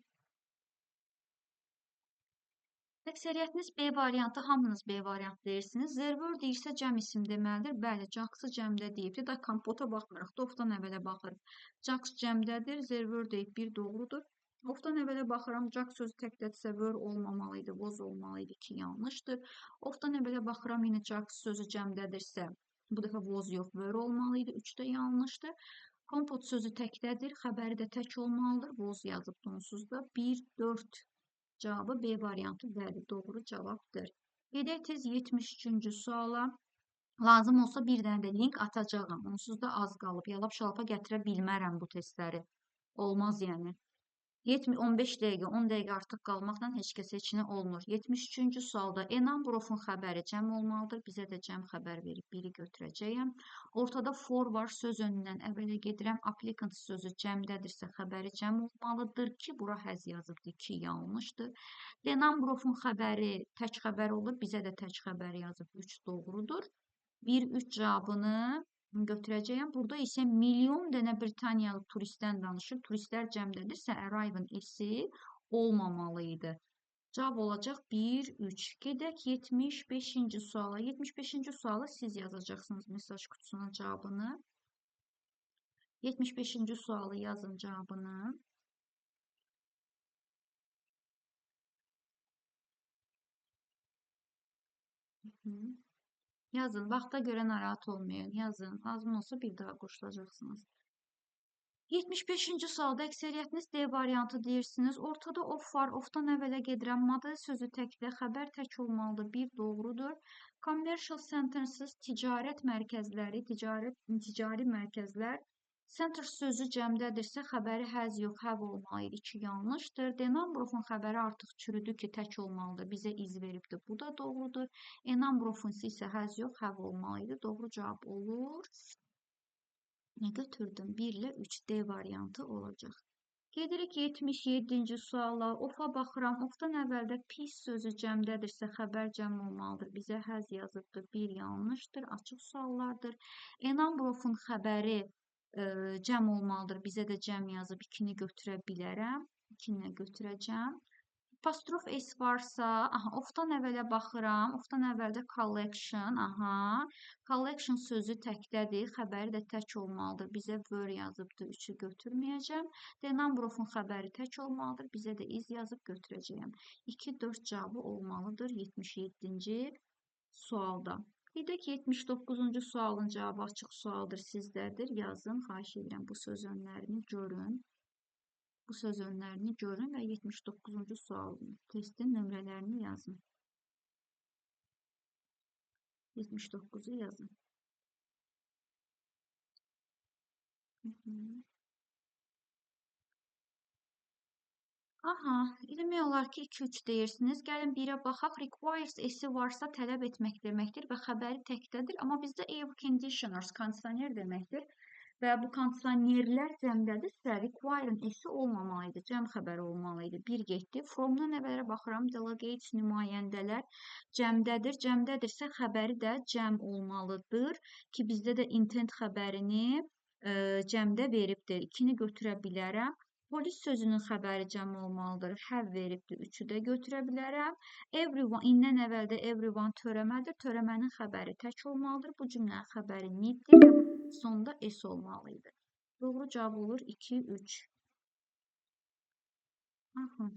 Əksəriyyətiniz B variantı, hamınız B variantı deyirsiniz. Zervör deyirsə cəm isim deməlidir. Bəli, Jax'ı cəmdə deyibdir. Da kompota baxmırıq, Dofdan əvvələ baxırıq. Jax cəmdədir, zervör deyib 1 doğrudur. Ofdan əvvələ baxıram, Jax sözü təkdədirsə were olmamalı idi, was olmalı idi ki, yanlışdır. Ofdan əvvələ baxıram, yenə Jax sözü cəmdədirsə, bu dəfə was yox, were olmalı idi, 3 də yanlışdır. Kompot sözü təkdədir, xəbəri də tək olmalıdır, was yazıbdır onsuz da. 1, 4 cavabı B variantı, bəli, doğru cavabdır. Gedək tez 73-cü suala. Lazım olsa bir dənə də link atacağam. Onsuz da az qalıb. Yalap şalapa gətirə bilmərəm bu testləri. Olmaz yəni. 15 dəqiqə, 10 dəqiqə artıq qalmaqla heç kəs heç nə olmur. 73-cü sualda a number of-un xəbəri cəm olmalıdır. Bizə də cəm xəbər verib biri götürəcəyəm. Ortada for var, söz önündən əvvələ gedirəm. Applicant sözü cəmdədirsə xəbəri cəm olmalıdır ki, bura həz yazıbdır ki, yanlışdır. The number of-un xəbəri tək xəbər olur. Bizə də tək xəbər yazıb 3 doğrudur. 1, 3 cavabını götürəcəyəm. Burada isə milyon dənə Britaniyalı turistdən danışır. Turistlər cəmdədirsə, arrive-ın S-i olmamalı idi. Cavab olacaq 1, 3. Gedək 75-ci suala. 75-ci sualı siz yazacaqsınız mesaj qutusuna cavabını. 75-ci sualı yazın cavabını. Yazın, vaxta görə narahat olmayın. Yazın, lazım olsa bir daha qoşulacaqsınız. 75-ci sualda əksəriyyətiniz D variantı deyirsiniz. Ortada of var, ofdan əvvələ gedirəm. Model sözü təkdə, xəbər tək olmalıdır. Bir doğrudur. Commercial sentences, ticarət mərkəzləri, ticari mərkəzlər. Center sözü cəmdədirsə, xəbəri has yox, have olmalı idi. 2 yanlışdır. The number of-un xəbəri artıq çürüdü ki, tək olmalıdır. Bizə iz veribdir. Bu da doğrudur. A number of-un isə has yox, have olmalı idi. Doğru cavab olur. Nə götürdüm? 1 ilə 3 D variantı olacaq. Gedirik 77-ci suala. Ofa baxıram. Ofdan əvvəldə pis sözü cəmdədirsə, xəbər cəm olmalıdır. Bizə has yazıbdır. 1 yanlışdır. Açıq suallardır. A number of-un xəbəri cəm olmalıdır. Bizə də cəm yazıb 2-ni götürə bilərəm. 2-ni götürəcəm. Apostrof S varsa, aha, ofdan əvvələ baxıram. Ofdan əvvəldə collection, aha. Collection sözü təkdədir, xəbəri də tək olmalıdır. Bizə were yazıbdır, 3-ü götürməyəcəm. The number of-un xəbəri tək olmalıdır, bizə də is yazıb götürəcəyəm. 2, 4 cavabı olmalıdır 77-ci sualda. Bir də ki, 79-cu sualın cavabı açıq sualdır, sizdədir. Yazın, xahiş edirəm bu söz önlərini görün. Bu söz önlərini görün və 79-cu sualın testin nömrələrini yazın. 79-u yazın. Aha, demək olar ki, 2-3 deyirsiniz. Gəlin 1-ə baxaq. Requires S-i varsa tələb etmək deməkdir və xəbəri təkdədir. Amma bizdə air conditioners, kondisioner deməkdir. Və bu kondisionerlər cəmdədirsə, require-ın S-i olmamalıydı, cəm xəbəri olmalıydı. 1 getdi. From-dan əvvələ baxıram, delegates, nümayəndələr cəmdədir. Cəmdədirsə, xəbəri də cəm olmalıdır ki, bizdə də intent xəbərini cəmdə veribdir. 2-ni götürə bilərəm. Polis sözünün xəbəri cəm olmalıdır. Have veribdir. 3-ü də götürə bilərəm. Everyone, indən əvvəldə everyone törəmədir. Törəmənin xəbəri tək olmalıdır. Bu cümlənin xəbəri need-dir və sonda S olmalı idi. Doğru cavab olur 2, 3. Aha.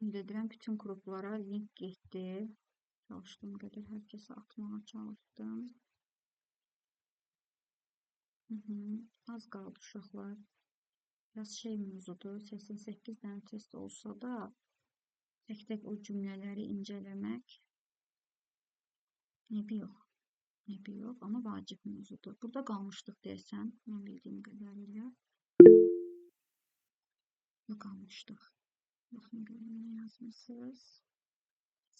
Ümid edirəm, bütün qruplara link getdi. Çalışdığım qədər hər kəsə atmağa çalışdım. Az qaldı uşaqlar. Biraz şey mövzudur. 88 dənə test olsa da tək-tək o cümlələri incələmək eybi yox. Eybi yox, amma vacib mövzudur. Burada qalmışdıq deyəsən, mən bildiyim qədərilə. Burada qalmışdıq. Baxın görüm nə yazmışsınız.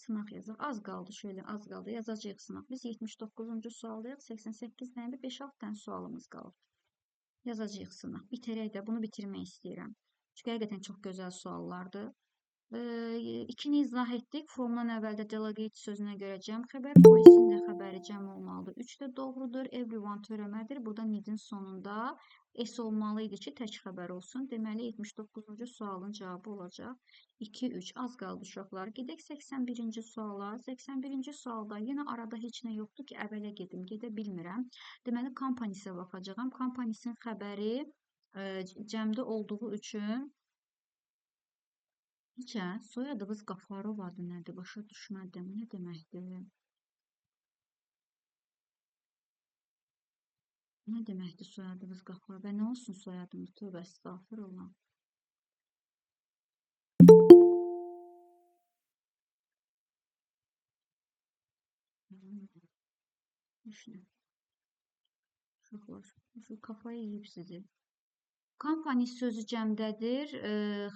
Sınaq yazaq. Az qaldı, şöyle az qaldı. Yazacağıq sınaq. Biz 79-cu sualdayıq. 88 dənə bir 5-6 dənə sualımız qalıb. Yazacağıq sınaq. Bitərək də bunu bitirmək istəyirəm. Çünki həqiqətən çox gözəl suallardır. İkini izah etdik. Fromdan əvvəldə delegate sözünə görə cəm xəbər, polisin də xəbəri cəm olmalıdır. 3 də doğrudur. Everyone törəmədir. Burada needin sonunda S olmalı idi ki, tək xəbər olsun. Deməli, 79-cu sualın cavabı olacaq. 2, 3. Az qaldı uşaqlar. Gedək 81-ci suala. 81-ci sualda yenə arada heç nə yoxdur ki, əvvələ gedim. Gedə bilmirəm. Deməli, companies-ə baxacağam. Companies-in xəbəri cəmdə olduğu üçün necə? Soyadınız Qafarovadır nədir? Başa düşmədim. Nə deməkdir? Nə deməkdir soyadınız Qafarova? Və nə olsun soyadımız? Tövbə estağfurullah. Heç nə. Uşaqlar, şu kafayı yeyib sizi. Company sözü cəmdədir,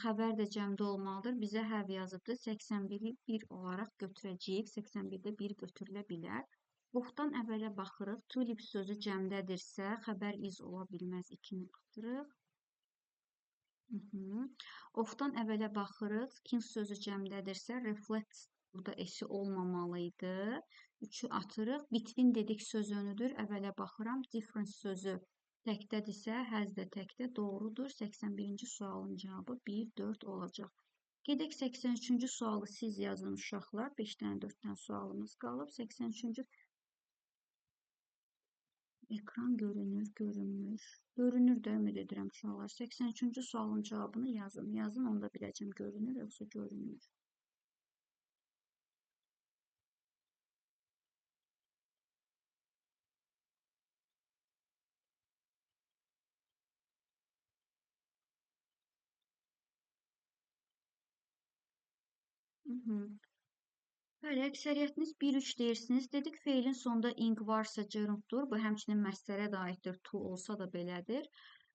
xəbər də cəmdə olmalıdır. Bizə have yazıbdır. 81-i 1 olaraq götürəcəyik. 81-də 1 götürülə bilər. Ofdan əvvələ baxırıq. Tulip sözü cəmdədirsə, xəbər iz ola bilməz. 2-ni atırıq. Ofdan əvvələ baxırıq. King sözü cəmdədirsə, reflect burada S-i olmamalı idi. 3-ü atırıq. Between dedik söz önüdür. Əvvələ baxıram. Difference sözü təkdədirsə, has də təkdə doğrudur. 81-ci sualın cavabı 1, 4 olacaq. Gedək 83-cü sualı siz yazın uşaqlar. 5 dənə, 4 dənə sualımız qalıb. 83-cü ekran görünür, görünmür. Görünür də ümid edirəm uşaqlar. 83-cü sualın cavabını yazın. Yazın, onu da biləcəm görünür, yoxsa görünmür. Bəli, əksəriyyətiniz 1-3 deyirsiniz. Dedik, feilin sonunda ing varsa gerunddur. Bu, həmçinin məslərə də aiddir. To olsa da belədir.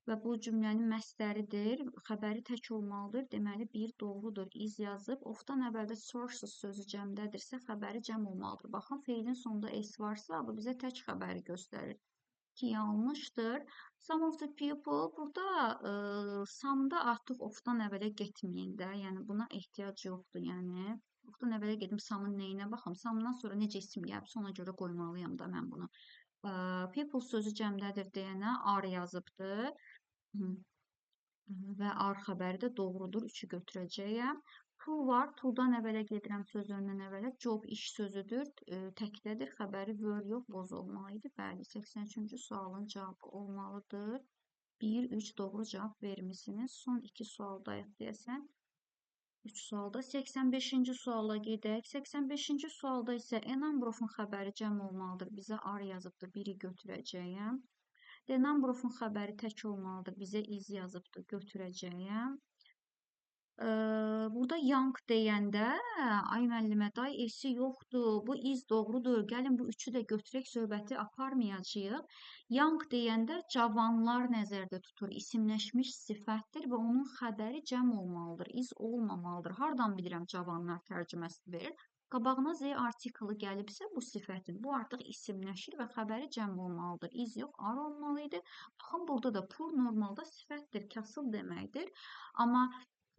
Və bu cümlənin məsləridir. Xəbəri tək olmalıdır. Deməli, 1 doğrudur. İz yazıb. Ofdan əvvəldə sources sözü cəmdədirsə, xəbəri cəm olmalıdır. Baxın, feilin sonunda s varsa, bu bizə tək xəbəri göstərir ki, yanlışdır. Some of the people burada some-da artıq ofdan əvvələ getməyin də. Yəni, buna ehtiyac yoxdur. Yəni, ofdan əvvələ gedim, some-ın neyinə baxım. Some-dan sonra necə isim gəlibsə, ona görə qoymalıyam da mən bunu. People sözü cəmdədir deyənə are yazıbdır. Və are xəbəri də doğrudur. 3-ü götürəcəyəm. To var. To-dan əvvələ gedirəm söz önündən əvvələ. Job iş sözüdür. Təkdədir. Xəbəri were yox, was olmalı idi. Bəli, 83-cü sualın cavabı olmalıdır. 1, 3 doğru cavab vermişsiniz. Son 2 sualdayıq deyəsən. 3 sualda. 85-ci suala gedək. 85-ci sualda isə a number of-un xəbəri cəm olmalıdır. Bizə are yazıbdır. 1-i götürəcəyəm. The number of-un xəbəri tək olmalıdır. Bizə is yazıbdır. Götürəcəyəm. Burada young deyəndə, ay müəllimə, day S-i yoxdur, bu is doğrudur, gəlin bu üçü də götürək, söhbəti aparmayacağıq. Young deyəndə cavanlar nəzərdə tutur, isimləşmiş sifətdir və onun xəbəri cəm olmalıdır, is olmamalıdır. Hardan bilirəm cavanlar tərcüməsi verir? Qabağına Z artiklı gəlibsə bu sifətin, bu artıq isimləşir və xəbəri cəm olmalıdır. İz yox, ar olmalı idi. Baxın, burada da pur normalda sifətdir, kasıb deməkdir. Amma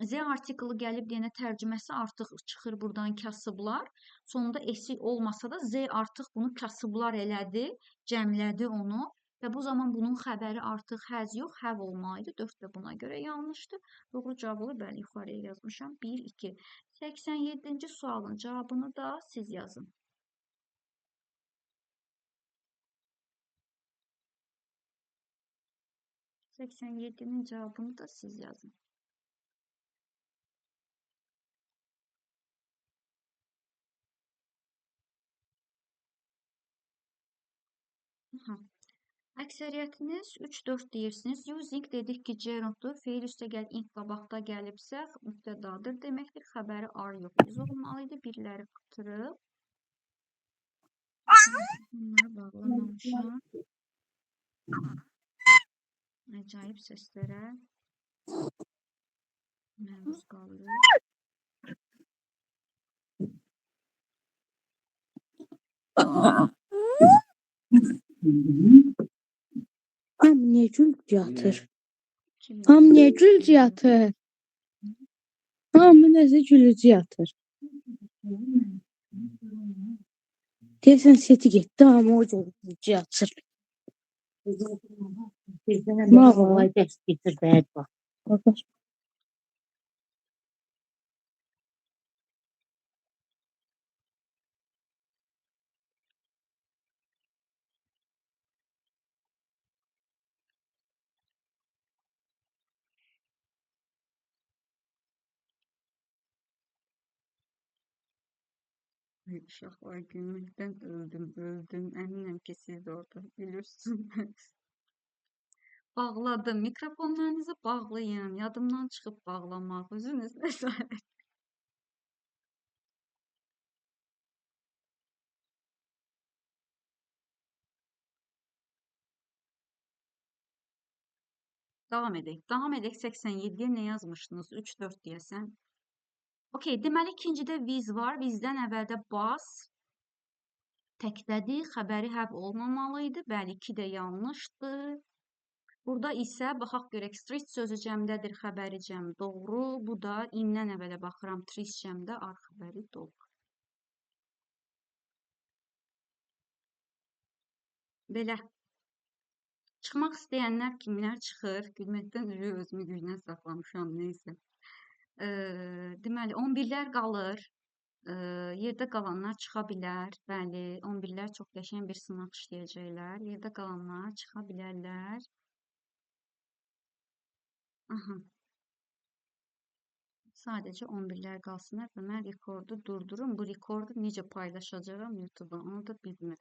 Z artiklı gəlib deyənə tərcüməsi artıq çıxır buradan kasıblar. Sonunda S olmasa da Z artıq bunu kasıblar elədi, cəmlədi onu. Və bu zaman bunun xəbəri artıq has yox, have olmalıydı. 4 də buna görə yanlışdır. Doğru cavab olur. Bəli, yuxarıya yazmışam. 1, 2. 87-ci sualın cavabını da siz yazın. 87-nin cavabını da siz yazın. Aha. Əksəriyyətiniz 3-4 deyirsiniz. Using dedik ki, gerunddur. Feil üstə gəl, ing qabaqda gəlibsə, mübtədadır deməkdir. Xəbəri are yox, is olmalı idi. Birləri qıtırıb. Bunları bağlamamışam. Əcaib səslərə məruz qalırıq. Hamı niyə gülüb yatır? Hamı niyə gülüb yatır? Hamı nəsə gülücü yatır. Deyəsən seti getdi, amma o gülücü yatır. Vallahi dərs getir bədbəxt. Qardaş, Ay uşaqlar, gülməkdən öldüm, öldüm. Əminəm ki, siz də orada gülürsünüz. Bağladım. Mikrofonlarınızı bağlayın. Yadımdan çıxıb bağlamaq. Özünüz nəzarət. Davam edək. Davam edək. 87-yə nə yazmışdınız? 3-4 deyəsən. Okey, deməli ikincidə viz var. Vizdən əvvəldə bas təkdədir. Xəbəri have olmamalı idi. Bəli, 2 də yanlışdır. Burada isə baxaq görək street sözü cəmdədir, xəbəri cəm doğru. Bu da indən əvvələ baxıram, trees cəmdə, ar xəbəri doğru. Belə. Çıxmaq istəyənlər kimlər çıxır? Gülməkdən üzü özümü gücünə saxlamışam, neysə. Deməli, 11-lər qalır. Yerdə qalanlar çıxa bilər. Bəli, 11-lər çox qəşəng bir sınaq işləyəcəklər. Yerdə qalanlar çıxa bilərlər. Aha. Sadəcə 11-lər qalsınlar və mən rekordu durdurum. Bu rekordu necə paylaşacağam YouTube-a, onu da bilmirəm.